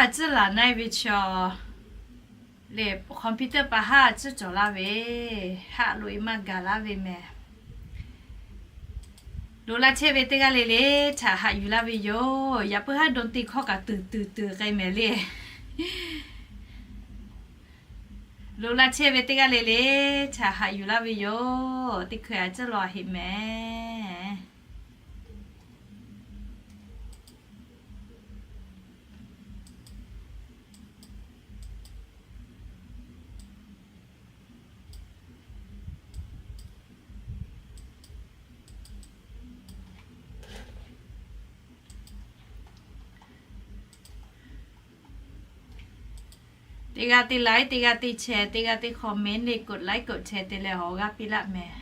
A ciˉ laˬ naˆ-e ve chaw le, computer pa haˉ a ciˉ cawˬ laˇ ve, haˆ loꞈ-e maˇ gaˬ laˇ ve mehˍ. Loꞈ la chehˇ ve teˇ g'aˇ le le htaꞈ haꞈ yuˬ laˇ ve yoˬ. Yaꞈ puiˉ haˉ dawn te hkawˇ kaꞈ tuˬ tuˬ tuˬ k'ai mehˍ le. Loꞈ la chehˇ ve teˇ g'aˇ le le htaꞈ haꞈ yuˬ laˇ ve yoˬ. Teˇ hkui a ciˉ law heꞈ mehˍ. Teˇ g'aˇ teˇ like, teˇ g'aˇ teˇ share, teˇ g'aˇ teˇ comment le, กดไลค์ กดแชร์ te leh awˬ g'aˇ piˇ laˆ mehˍ.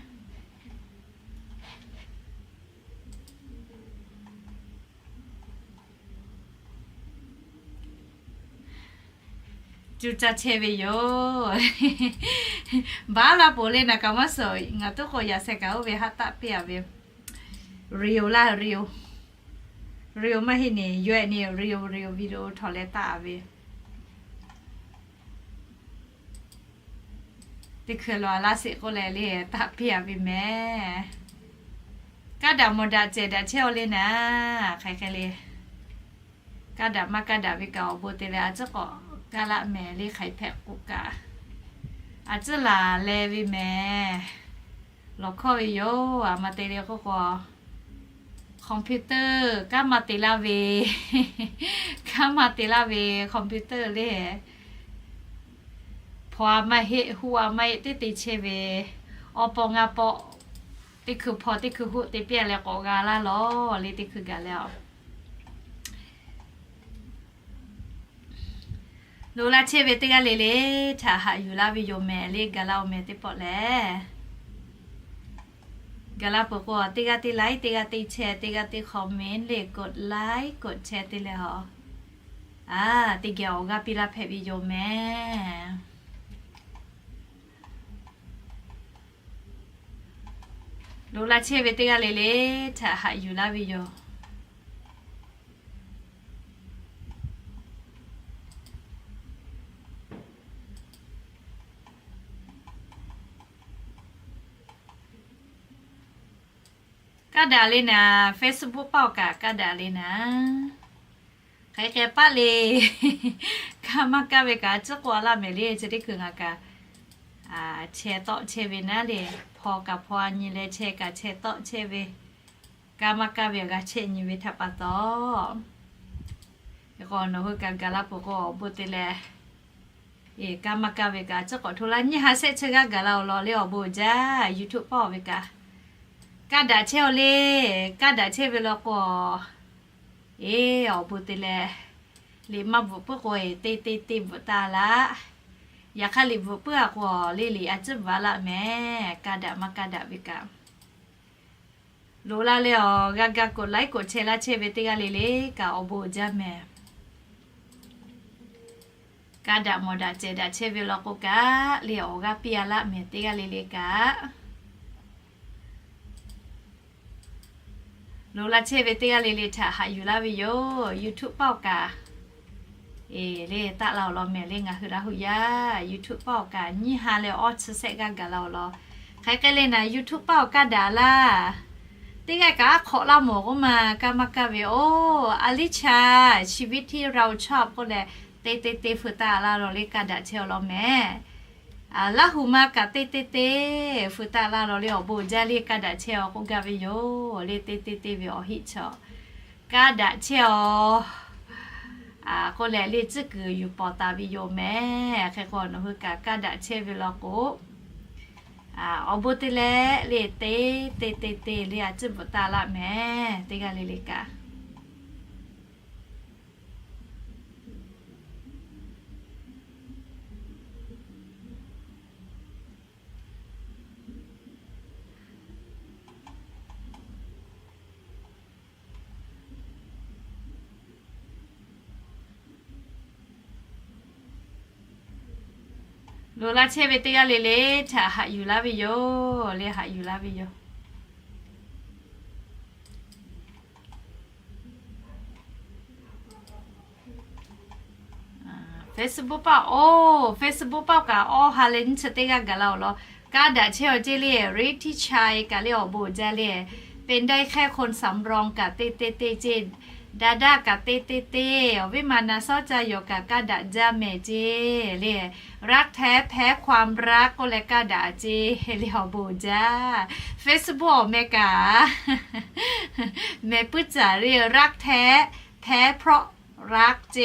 Cuˇ caˇ chehˇ ve yoˬ. Baˆ laˇ poˬ le naˬ kaꞈ maˇ suhˍ, ngaˬ tuˉ k'o yaꞈ sheh kaꞈ oˇ ve haˆ taˆ piˇ-a ve. Reel laˇ, reel, reel maˇ heˆ neˬ, yawehˆ neˬ reel, reel video htawnˍ leh taˆ-a ve. Teˇ hkui lo a laˇ sheˍ k'oˆ leh le taˆ piˇ-a ve mehˍ. Kaˇ daꞈ mawˬ daꞈ cehˬ daꞈ chehˇ-aw le naˬ, hk'aˬ hk'e le. Kaˇ daꞈ maˇ kaˇ daꞈ ve kaꞈ awˬ bon te leh a ciˉ k'awꞈ kaˇ laˆ mehˍ le, hk'aˬ hk'e hpehꞈ k'o kaꞈ. A ciˉ laˬ leh ve mehˍ. Lawˬ hkawˇ ve yoˬ. A ma te le k'oˆ k'o, computer kanˉ maˇ te laˇ ve, kanˉ maˇ te laˇ ve computer le. Hpaw-a maˇ heˆ, huˆ-a maˇ heˆ, teˇ te chehˇ ve, awˬ pawˆ ngaˇ pawˆ, teˇ hkui hpaw teˇ hkui huˆ te piˇ-a leh k'awꞈ g'a laˇ lawˬ le, teˇ hkui gaˬ leh a. Loꞈ la chehˇ ve teˇ g'aˇ le le htaꞈ haꞈ yuˬ laˇ ve yoˬ mehˍ le, gaˬ la-oˬ mehˍ teˇ pawˆ lehˬ. Gaˬ la peuˬ k'o, teˇ g'aˇ teˇ like, teˇ g'aˇ teˇ share, teˇ g'aˇ teˇ comment le, กดไลค์ กดแชร์ te leh a, teˇ geh awˬ g'aˇ piˇ laˇ hpehꞈ ve yoˬ mehˍ. Loꞈ la chehˇ ve teˇ g'aˇ le le htaꞈ haꞈ yuˬ laˇ ve yoˬ. Kaˇ daꞈ le naˬ, Facebook paˆ-oˬ kaꞈ kaˇ daꞈ le naˬ. Hk'aˬ hk'e paˆ le. Kaˇ maˇ kaˇ ve kaꞈ a ciˉ k'oˆ-a laˇ mehˍ le, chi teˇ hkui ngaˬ kaꞈ chehˇ tawˆ chehˇ ve naˉ le, hpaw kaꞈ hpaw-a nyi leh chehˇ kaꞈ chehˇ tawˆ chehˇ ve, kaˇ maˇ kaˇ ve g'a chehˇ nyi ve htaꞈ pa taw, k'o nawˬ hui kaꞈ gaˬ la peuˬ k'o awˬ bon te leh, kaˇ maˇ kaˇ ve kaꞈ a ciˉ k'awꞈ hto laˇ. Nyiˇ ha shehˆ chi g'aˇ gaˬ la-oˬ law le awˬ bon jaˇ, YouTube paˆ-oˬ ve kaꞈ. Kaˇ daꞈ chehˇ-aw le, kaˇ daꞈ chehˇ ve law k'o, eˬ, awˬ bon te leh, liꞈ maˇ bvuhꞈ puiˉ k'o eˬ, te te te bvuhꞈ taˍ laˇ. Yaꞈ hk'aˇ liꞈ bvuhꞈ puiˉ-a k'o le, liꞈ a ciˉ bvuhꞈ-a laˇ mehˍ, kaˇ daꞈ maˇ kaˇ daꞈ ve kaꞈ. Loꞈ la leh awˬ g'a ga กดไลค์ กดแชร์ laˇ chehˇ ve teˇ g'aˇ le le kaꞈ awˬ bon jaˇ mehˍ. Kaˇ daꞈ mawˬ daꞈ cehˬ daꞈ chehˇ ve law k'o kaꞈ le awˬ g'aˇ piˇ-a laˇ mehˍ teˇ g'aˇ le le kaꞈ. Loꞈ la chehˇ ve teˇ g'aˇ le le htaꞈ haꞈ yuˬ laˇ ve yoˬ. YouTube paˆ-oˬ kaꞈ, eˬ, le taˆ la-oˬ law mehˍ le, ngaˬ hui Laˇ huˍ yaˇ YouTube paˆ-oˬ kaꞈ nyiˇ ha leh awˇ chi shehˆ g'aˇ gaˬ la-oˬ law. Hk'aˬ hk'e le naˬ, YouTube paˆ-oˬ kaˇ daꞈ laˇ. Teˇ g'aˇ kaꞈ aˉ hk'awꞈ laˇ mawˬ k'oˆ ma, kaˇ maˇ kaˇ ve oˬ, a liˇ cha, ชีวิตที่เราชอบ k'oˆ leh, te te te feu taˍ laˇ lawˬ le, kaˇ daꞈ chehˇ-aw law mehˍ. Laˇ huˍ ma kaꞈ te te te feu taˍ laˇ lawˬ le, awˬ bon jaˇ le, kaˇ daꞈ chehˇ-aw k'oˆ gaˇ ve yoˬ le, te te te ve awˬ heˆ chaw. Kaˇ daꞈ chehˇ-aw k'oˆ leh le tcuhˉ kuiˬ yuˬ pawˍ taˍ ve yoˬ mehˍ. Hk'e k'o nawˬ hui kaꞈ kaˇ daꞈ chehˇ ve law k'o, awˬ bon te leh le te te te te le a ciˉ bvuhꞈ taˍ laˇ mehˍ teˇ g'aˇ le le kaꞈ. Loꞈ la chehˇ ve teˇ g'aˇ le le htaꞈ haꞈ yuˬ laˇ ve yoˬ le, haꞈ yuˬ laˇ ve yoˬ. Facebook เปล่า โอ้ Facebook เปล่า kaꞈ awˇ ha leh nyiˇ chi teˇ g'aˇ gaˬ la awˬ lawn. Kaˇ daꞈ chehˇ awˬ ceˇ le, ฤทธิชัย kaꞈ le awˬ bon jaˇ le. เป็นได้แค่คนสำรอง kaꞈ teˇ teˇ teˇ ceˇ. ดาด้า kaꞈ teˇ teˇ teˇ. Awˬ viˉ ma na sawˉ ca yawˬ kaꞈ kaˇ daꞈ jaˇ mehˍ ceˇ le. รักแท้แพ้ความรัก k'oˆ leh kaˇ daꞈ ceˇ le awˬ bon jaˇ. Facebook awˬ meh kaꞈ mehˍ puiˉ caˍ le, รักแท้แพ้เพราะรัก ceˇ.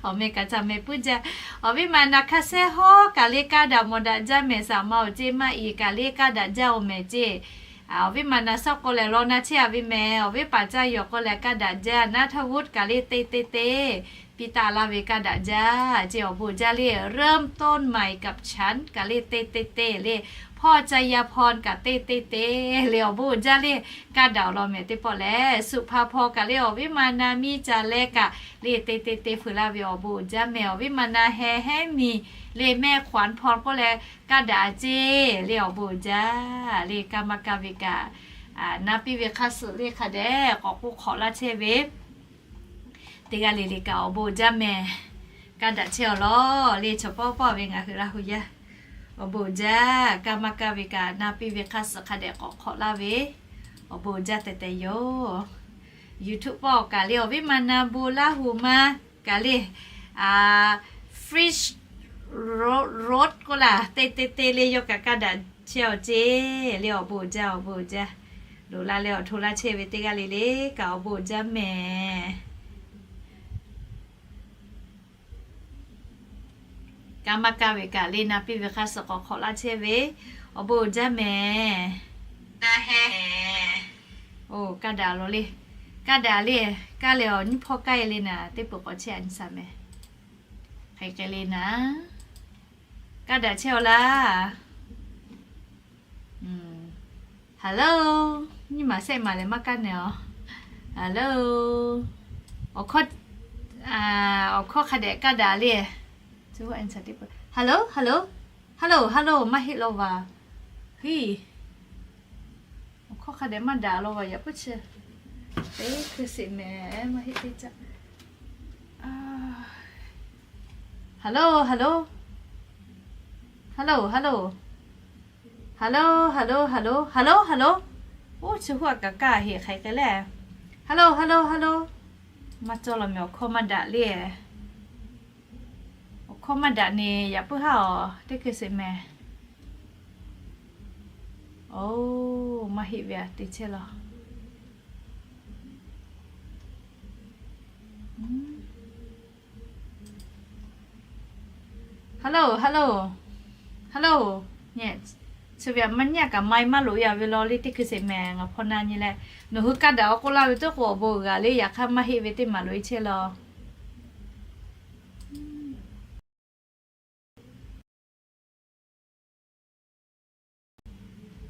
Awˬ meh kaꞈ ca mehˍ puiˉ jaˇ. Awˬ viˉ ma na hk'aˇ sehˉ hawˉ kaꞈ le kaˇ daꞈ mawˬ daꞈ jaˇ mehˍ, saˍ ma awˬ ceˇ maˇ i kaꞈ le kaˇ daꞈ jaˇ awˬ mehˍ ceˇ. Awˬ viˉ ma na sawˉ k'oˆ leh law na chehˇ a ve mehˍ. Awˬ viˉ paˍ caˇ yawˬ k'oˆ leh kaˇ daꞈ jaˇ. ณัฐวุฒิ kaꞈ le teˇ teˇ teˇ. Piˇ taˍ laˇ ve kaˇ daꞈ jaˇ ceˇ awˬ bon jaˇ le. เริ่มต้นใหม่กับฉัน kaꞈ le teˇ teˇ teˇ le. พ่อชัยพร kaꞈ teˇ teˇ teˇ le awˬ bon jaˇ le. Kaˇ daꞈ awˬ lawn mehˍ teˇ pawˆ lehˬ, สุภาพร kaꞈ le awˬ viˉ ma na miˇ caˍ leh kaꞈ le teˇ teˇ teˇ hpeuꞈ laˇ ve awˬ bon jaˇ mehˍ. Awˬ viˉ ma na heh hehˉ miˬ le, แม่ขวัญพร k'oˆ leh kaˇ daꞈ ceˇ le awˬ bon jaˇ le. Kaˇ maˇ kaˇ ve kaꞈ na piˇ ve hk'aˇ suh le hk'a dehꞈ k'awꞈ k'oˆ hk'awꞈ laˇ chehˇ ve teˇ g'aˇ le le kaꞈ awˬ bon jaˇ mehˍ. Kaˇ daꞈ chehˇ awˬ lawn le. Chaw pawˆ pawˆ ve ngaˬ hui Laˇ hu yaˇ awˬ bon jaˇ. Kaˇ maˇ kaˇ ve kaꞈ na piˇ ve hk'aˇ suh hk'a dehꞈ k'awꞈ hk'awꞈ laˇ ve awˬ bon jaˇ tehꞈ tehꞈ yoˬ. YouTube pawˆ kaꞈ le awˬ viˉ ma na bon Laˇ hu ma kaꞈ le, French Roast k'oˆ laˇ teˇ teˇ teˇ le yawˇ kaꞈ kaˇ daꞈ chehˇ awˬ ceˇ le awˬ bon jaˇ awˬ bon jaˇ. Loꞈ la leh awˬ hto laˇ chehˇ ve teˇ g'aˇ le le kaꞈ awˬ bon jaˇ mehˍ. Kaˇ maˇ kaˇ ve kaꞈ le na piˇ ve hk'aˇ suh k'awꞈ hk'awꞈ laˇ chehˇ ve awˬ bon jaˇ mehˍ. Oˇ kaˇ daꞈ lawˬ le. Kaˇ daꞈ le. Kaˇ leh awˬ nyiˇ hpawˇ kaˇ e le naˍ teˇ peuˬ k'awꞈ chehˇ a nyi sa mehˍ. Hk'e hk'e le naˍ. Kaˇ daꞈ chehˇ awˬ laˇ. Hello. Nyiˇ maˬ sehˆ maˬ lehˬ maˇ kaˇ nehˬ aˬ. Hello. Awˬ hkawˇ, awˬ hkawˇ hk'a dehꞈ kaˇ daꞈ le. Hello, hello. Hello, hello, maˇ heˆ law vaˬ. Hiˉ. Awˬ hkawˇ hk'a dehꞈ maˇ daꞈ law vaˬ yaꞈ puiˉ chi. Teˇ hkui sheˍ mehˍ maˇ heˆ teˇ caˆ. Hello, hello. Hello, hello. Hello, hello, hello, hello, hello. Oˇ chi huˉ a kaꞈ kaˇ heˍ hk'e hk'e le. Hello, hello, hello. Maˇ cawˇ law mehˍ awˬ hkawˇ maˇ daꞈ le. Awˬ hkawˇ maˇ daꞈ ni yaꞈ puiˉ haˉ awˬ teˇ hkui sheˍ mehˍ. Oˇ maˇ heˆ ve a te chehˇ law. Hello, hello, hello. Nyi, chi ve a maˇ nyi a kaꞈ maˇ maˇ loꞈ e a ve law le teˇ hkui sheˍ mehˍ ngaˬ hpawˇ na nyi leh. Nawˬ hui kaˇ daꞈ awˬ k'oˆ laˇ ve teˇ k'o awˬ bon g'a le, yaꞈ hk'aˇ maˇ heˆ ve teˇ maˬ loꞈ e chehˇ law.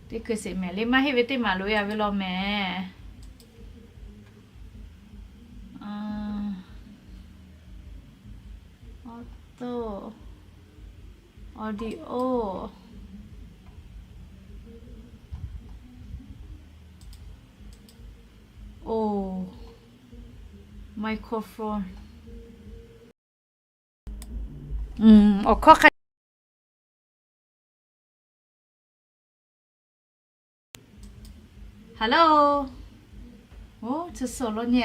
Teˇ hkui sheˍ mehˍ le maˇ heˆ ve teˇ maˬ loꞈ e a ve law mehˍ. Audio, audio, o, microphone. Awˬ hkawˇ hk'a Hello. Oˇ chi suhˍ lo nyi.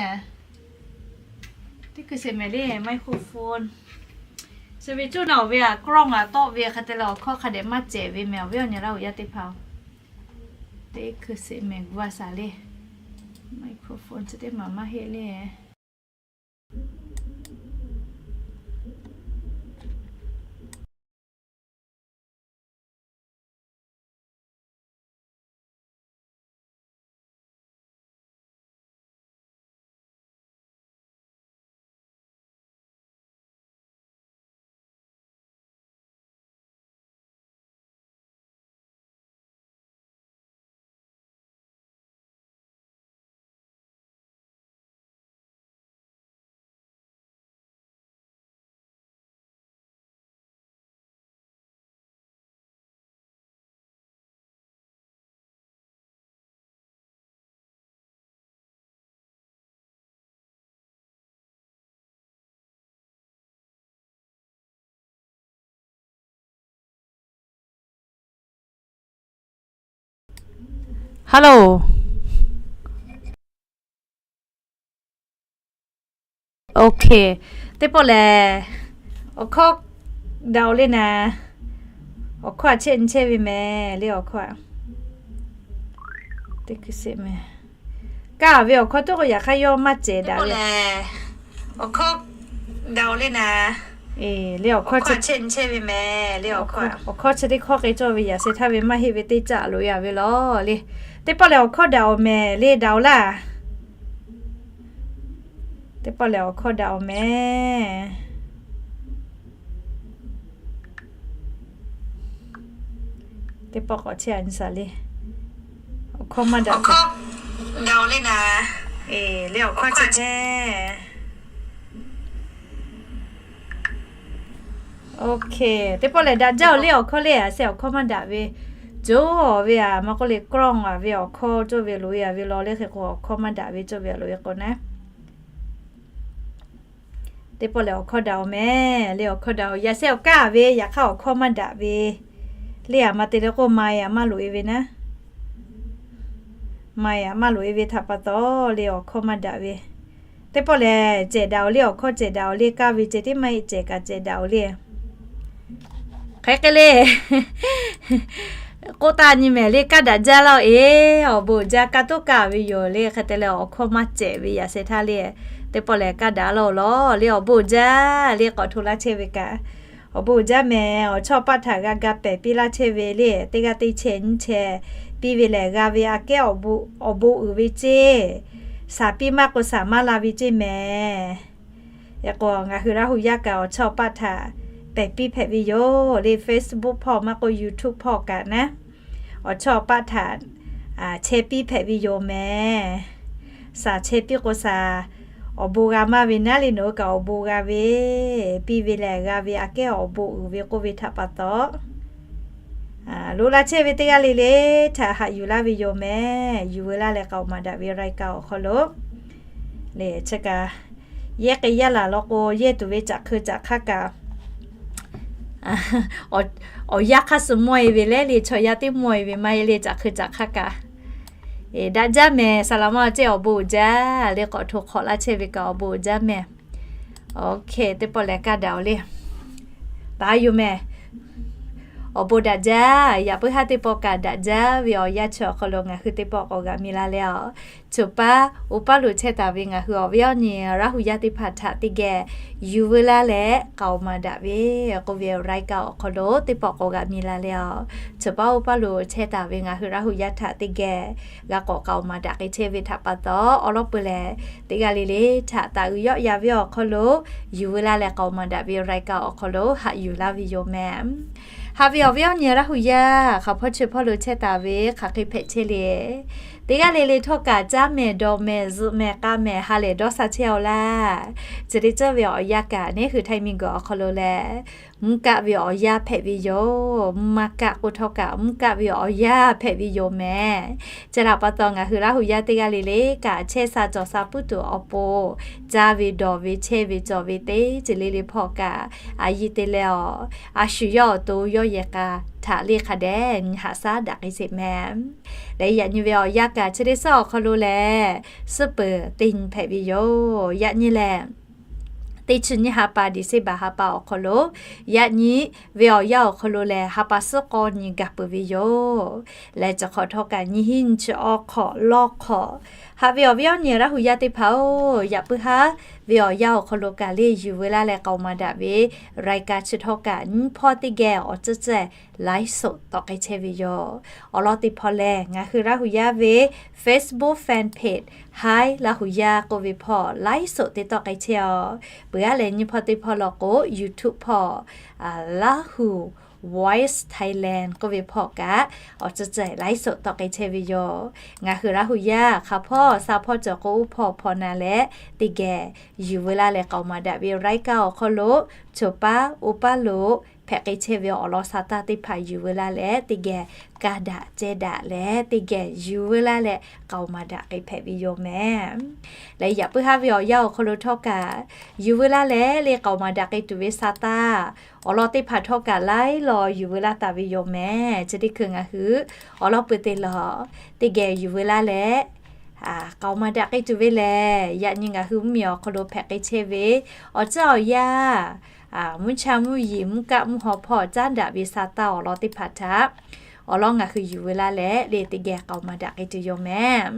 Teˇ hkui sheˍ mehˍ le microphone. Chi ve coˇ na awˬ ve a กล้อง a tawˆ ve hk'a te leh awˬ hkawˇ hk'a dehꞈ maˇ cehˬ ve mehˍ awˬ viˉ awˬ nyi Laˇ hu yaˇ teˇ hpaˍ-oˬ. Teˇ hkui sheˍ mehˍ gu a shaˍ le. Microphone chi teˇ maˬ maˇ heˆ le. Hello. OK. Teˇ pawˆ lehˬ, awˬ hkawˇ daꞈ-oˬ le naˍ. Awˬ hkawˇ a chehˇ nyi chehˇ ve mehˍ le awˬ hkawˇ a. Teˇ hkui sheˍ mehˍ. Kaˇ ve awˬ hkawˇ tuˉ k'o yaꞈ hk'aˇ yawˇ maˇ cehˬ daꞈ ve. Awˬ hkawˇ daꞈ-oˬ le naˍ. Eˬ, le awˬ hkawˇ chi, awˬ hkawˇ chi teˇ hkawˇ k'ai cawˇ ve yaꞈ sheh htaˇ ve maˇ heˆ ve teˇ caˆ loꞈ-e a ve law le. Teˇ pawˆ lehˬ awˬ hkawˇ daꞈ-oˬ mehˍ le, daꞈ-oˬ laˇ. Teˇ pawˆ lehˬ awˬ hkawˇ daꞈ-oˬ mehˍ. Teˇ pawˆ k'awꞈ chehˇ a nyi shaˍ le. Awˬ hkawˇ maˇ daꞈ, daꞈ-oˬ le naˍ. Eˬ, le awˬ hkawˇ chi mehˍ. OK, teˇ pawˆ lehˬ daꞈ jaˇ-oˬ le awˬ hkawˇ le a sheh awˬ hkawˇ maˇ daꞈ ve. Coˇ-aˬ ve a maˇ k'oˆ le กล้อง a ve awˬ hkawˇ cawˇ ve loꞈ-e a ve law le hk'e k'o awˬ hkawˇ maˇ daꞈ ve cawˇ ve a loꞈ-e k'o naˉ. Teˇ pawˆ lehˬ awˬ hkawˇ daꞈ-oˬ mehˍ le awˬ hkawˇ daꞈ-oˬ. Yaꞈ sheh awˬ kaˇ ve yaꞈ hk'aˇ awˬ hkawˇ maˇ daꞈ ve le a maˇ te le k'o maˇ-e a maˇ loꞈ-e ve naˉ. Maˇ-e a maˇ loꞈ-e ve htaꞈ pa taw le awˬ hkawˇ maˇ daꞈ ve. Teˇ pawˆ lehˬ cehˬ daꞈ-oˬ le awˬ hkawˇ cehˬ daꞈ-oˬ le kaˇ ve ceh tiˉ maˇ heˆ cehˬ kaꞈ cehˬ daꞈ-oˬ le. Hk'e hk'e le k'oˆ taˇ nyi mehˍ le kaˇ daꞈ jaˇ laˇ-oˬ eˬ. Awˬ bon uiˍ jaˇ kaˇ toˉ kaˇ ve yoˬ le hk'e te leh awˬ hkawˇ maˇ cehˬ ve yaꞈ sheh htaˇ le. Teˇ pawˆ lehˬ kaˇ daꞈ laˇ-oˬ law le awˬ bon uiˍ jaˇ le k'awꞈ hto laˇ chehˇ ve kaꞈ. Awˬ bon uiˍ jaˇ mehˍ awˬ chawˇ paˆ htaꞈ g'a ga pehˬ piˇ laˇ chehˇ ve le teˇ g'aˇ teˇ chehˇ nyiˇ chehˇ piˇ ve lehˬ g'a ve aꞈ kehˉ awˬ bon uiˍ ve ceˇ. Shaˍ piˇ maˇ k'o shaˍ maˇ la ve ceˇ mehˍ. Eˬ k'o ngaˬ hui Laˇ hu yaˇ kaꞈ awˬ chawˇ paˆ htaꞈ pehˬ piˇ hpehꞈ ve yoˬ le Facebook hpawˇ maˇ k'o YouTube hpawˇ kaꞈ naˉ. Awˬ chawˇ paˆ htaꞈ chehˇ piˇ hpehꞈ ve yoˬ mehˍ. Shaˍ chehˇ piˇ k'o shaˍ awˬ bon g'a maˇ ve naˉ le nawˬ hui kaꞈ awˬ bon g'a ve piˇ ve lehˬ g'a ve aꞈ kehˉ awˬ bon uiˍ ve k'oˆ ve htaꞈ pa taw loꞈ la chehˇ ve teˇ g'aˇ le le htaꞈ haꞈ yuˬ laˇ ve yoˬ mehˍ. Yuˬ veu laˇ leh k'aoˍ maˍ daꞈ ve รายการ awˬ hk'aw lo le chi kaꞈ yehˇ k'ai yaˇ laˬ law k'o yehˇ tuˬ ve caꞈ hk'eu caꞈ hk'aˇ kaꞈ awˬ yanˇ hk'aˇ suh mawˇ-e ve leh le chaw yaˇ teˇ mawˇ-e ve maˇ heˆ le caꞈ hk'eu caꞈ hk'aˇ kaꞈ daꞈ jaˇ mehˍ. Saˍ laˍ maˇ ceˇ awˬ bon uiˍ jaˇ le k'awꞈ hto hk'awꞈ laˇ chehˇ ve kaꞈ awˬ bon uiˍ jaˇ mehˍ. OK, teˇ pawˆ lehˬ kaˇ daꞈ-oˬ le. Taˍ yoˬ mehˍ. Awˬ bon daꞈ jaˇ. Yaꞈ puiˉ haˉ teˇ pawˆ kaꞈ daꞈ jaˇ ve awˬ yanˇ chi awˬ hk'aw lo ngaˬ hui teˇ pawˆ k'awꞈ g'a mi la leh a, choˬ paˉ oˇ paˉ lo chehˇ taˍ ve ngaˬ hui awˬ viˉ awˬ nyi Laˇ hu yaˇ teˇ hpaˍ htaꞈ teˇ geh yuˬ veu laˇ leh k'aoˍ maˍ daꞈ ve k'oˆ ve รายการ awˬ hk'aw lo teˇ pawˆ k'awꞈ g'a mi la leh a, choˬ paˉ oˇ paˉ lo chehˇ taˍ ve ngaˬ hui Laˇ hu yaˇ htaꞈ teˇ geh g'a k'awꞈ k'aoˍ maˍ daꞈ k'ai chehˇ ve htaꞈ pa taw awˬ lawn peuˬ lehˬ teˇ g'aˇ le le htaꞈ taˍ uiˍ yawˆ ya ve awˬ hk'aw lo yuˬ veu laˇ leh k'aoˍ maˍ daꞈ ve รายการ awˬ hk'aw lo haꞈ yuˬ laˇ ve yoˬ mehˍ. Haꞈ ve awˬ viˉ awˬ nyi Laˇ hu yaˇ hk'aˬ hpawˇ chi hpawˇ lo chehˇ taˍ ve hk'aˬ hk'e hpehꞈ chehˇ le. Teˇ g'aˇ le le htawˇ kaꞈ caˉ mehˍ dawˬ mehˍ zuhꞈ mehˍ k'a mehˍ ha lehˬ dawˇ sha chehˇ-aw laˇ. Chi teˇ ceuˬ ve awˬ yanˇ kaꞈ neˉ hui htaiˇ miˬ guiˬ awˬ hk'aw lo lehˬ mvuhˇ kaˆ ve awˬ yanˇ hpehꞈ ve yoˬ. Mvuhˇ maˇ kaˆ k'oˆ htawˇ kaꞈ mvuhˇ kaˆ ve awˬ yanˇ hpehꞈ ve yoˬ mehˍ. Chi htaꞈ pa taw ngaˬ hui Laˇ hu yaˇ teˇ g'aˇ le le kaꞈ chehˇ sha cawˬ sha puiˉ tuˬ awˬ pon caˇ ve dawˬ ve chehˇ ve cawˬ ve teˇ ceuˬ le le hpawˇ kaꞈ a yiˇ te leh a, a shu yawˇ awˬ to yawˇ yehˬ k'a htaꞈ le hk'a dehꞈ nyi haꞈ shaˉ daꞈ k'ai sheˍ mehˍ. Leh yaꞈ nyi ve awˬ yanˇ kaꞈ chi teˇ suhˉ awˬ hk'aw lo lehˬ suhˉ peuˬ teˇ nyi hpehꞈ ve yoˬ. Yaꞈ nyi lehˬ teˇ chi nyiˇ ha pa December ha pa awˬ hk'aw lo yaꞈ nyi ve awˬ yanˇ awˬ hk'aw lo lehˬ ha pa suhˉ k'awˇ nyi gaˬ peuˬ ve yoˬ. Leh chi hk'awꞈ htawˇ kaꞈ nyiˇ hinˉ nyi chi awˇ hk'awꞈ lawˇ hk'awꞈ. Haꞈ ve awˬ viˉ awˬ nyi Laˇ hu yaˇ teˇ hpaˍ-oˬ, yaꞈ puiˉ haˉ ve awˬ yanˇ awˬ hk'aw lo kaꞈ le yuˬ veu laˇ leh k'aoˍ maˍ daꞈ ve รายการ chi htawˇ kaꞈ nyiˇ hpawˇ teˇ geh awˬ ceuˬ ceuˬ ไลฟ์สด tawˆ k'ai chehˇ ve yoˬ. Awˬ lawn teˇ hpawˇ lehˬ ngaˬ hui Laˇ hu yaˇ ve Facebook fan page Hi Laˇ hu yaˇ k'oˆ ve hpawˇ ไลฟ์สด te tawˆ k'ai chehˇ-aw. Peuˬ aˉ lehˬ nyiˇ hpawˇ teˇ hpawˇ law k'o YouTube hpawˇ Laˇ hu Voice Thailand k'oˆ ve hpawˇ kaꞈ awˬ ceuˬ ceuˬ ไลฟ์สด tawˆ k'ai chehˇ ve yoˬ. Ngaˬ hui Laˇ hu yaˇ hk'aˬ hpawˇ sha hpawˇ cawˬ k'o uˉ hpawˇ hpawˇ na leh teˇ geh yuˬ veu laˇ leh k'aoˍ maˍ daꞈ ve รายการ awˬ hk'aw lo choˬ paˉ oˇ paˉ lo hpehꞈ k'ai chehˇ ve awˬ lawn sa taˇ teˇ hpaˍ yuˬ veu laˇ leh teˇ geh kaˇ daꞈ ceh daꞈ leh teˇ geh yuˬ veu laˇ leh k'aoˍ maˍ daꞈ k'ai hpehꞈ ve yoˬ mehˍ. Leh yaꞈ puiˉ haˉ ve awˬ yanˇ awˬ hk'aw lo htawˇ kaꞈ yuˬ veu laˇ leh le k'aoˍ maˍ daꞈ k'ai tuˬ ve sa taˇ awˬ lawn teˇ hpaˍ htawˇ kaꞈ laiˉ law yuˬ veu laˇ taˍ ve yoˬ mehˍ. Chi teˇ hkui ngaˬ hui awˬ lawn pui te lawˬ teˇ geh yuˬ veu laˇ leh k'aoˍ maˍ daꞈ k'ai tuˬ ve lehˬ, yaꞈ nyi ngaˬ hui mvuhˇmiˬ awˬ hk'aw lo hpehꞈ k'ai chehˇ ve awˬ tcuhˉ awˬ yanˇ, mvuhˇ cha mvuhˇ yeˬ mvuhˇ kaˆ mvuhˇ haw hpawˇ caˉ daꞈ ve sa taˇ awˬ lawn teˇ hpaˍ htaꞈ awˬ lawn ngaˬ hui yuˬ veu laˇ leh le teˇ geh k'aoˍ maˍ daꞈ k'ai tuˬ yoˬ mehˍ.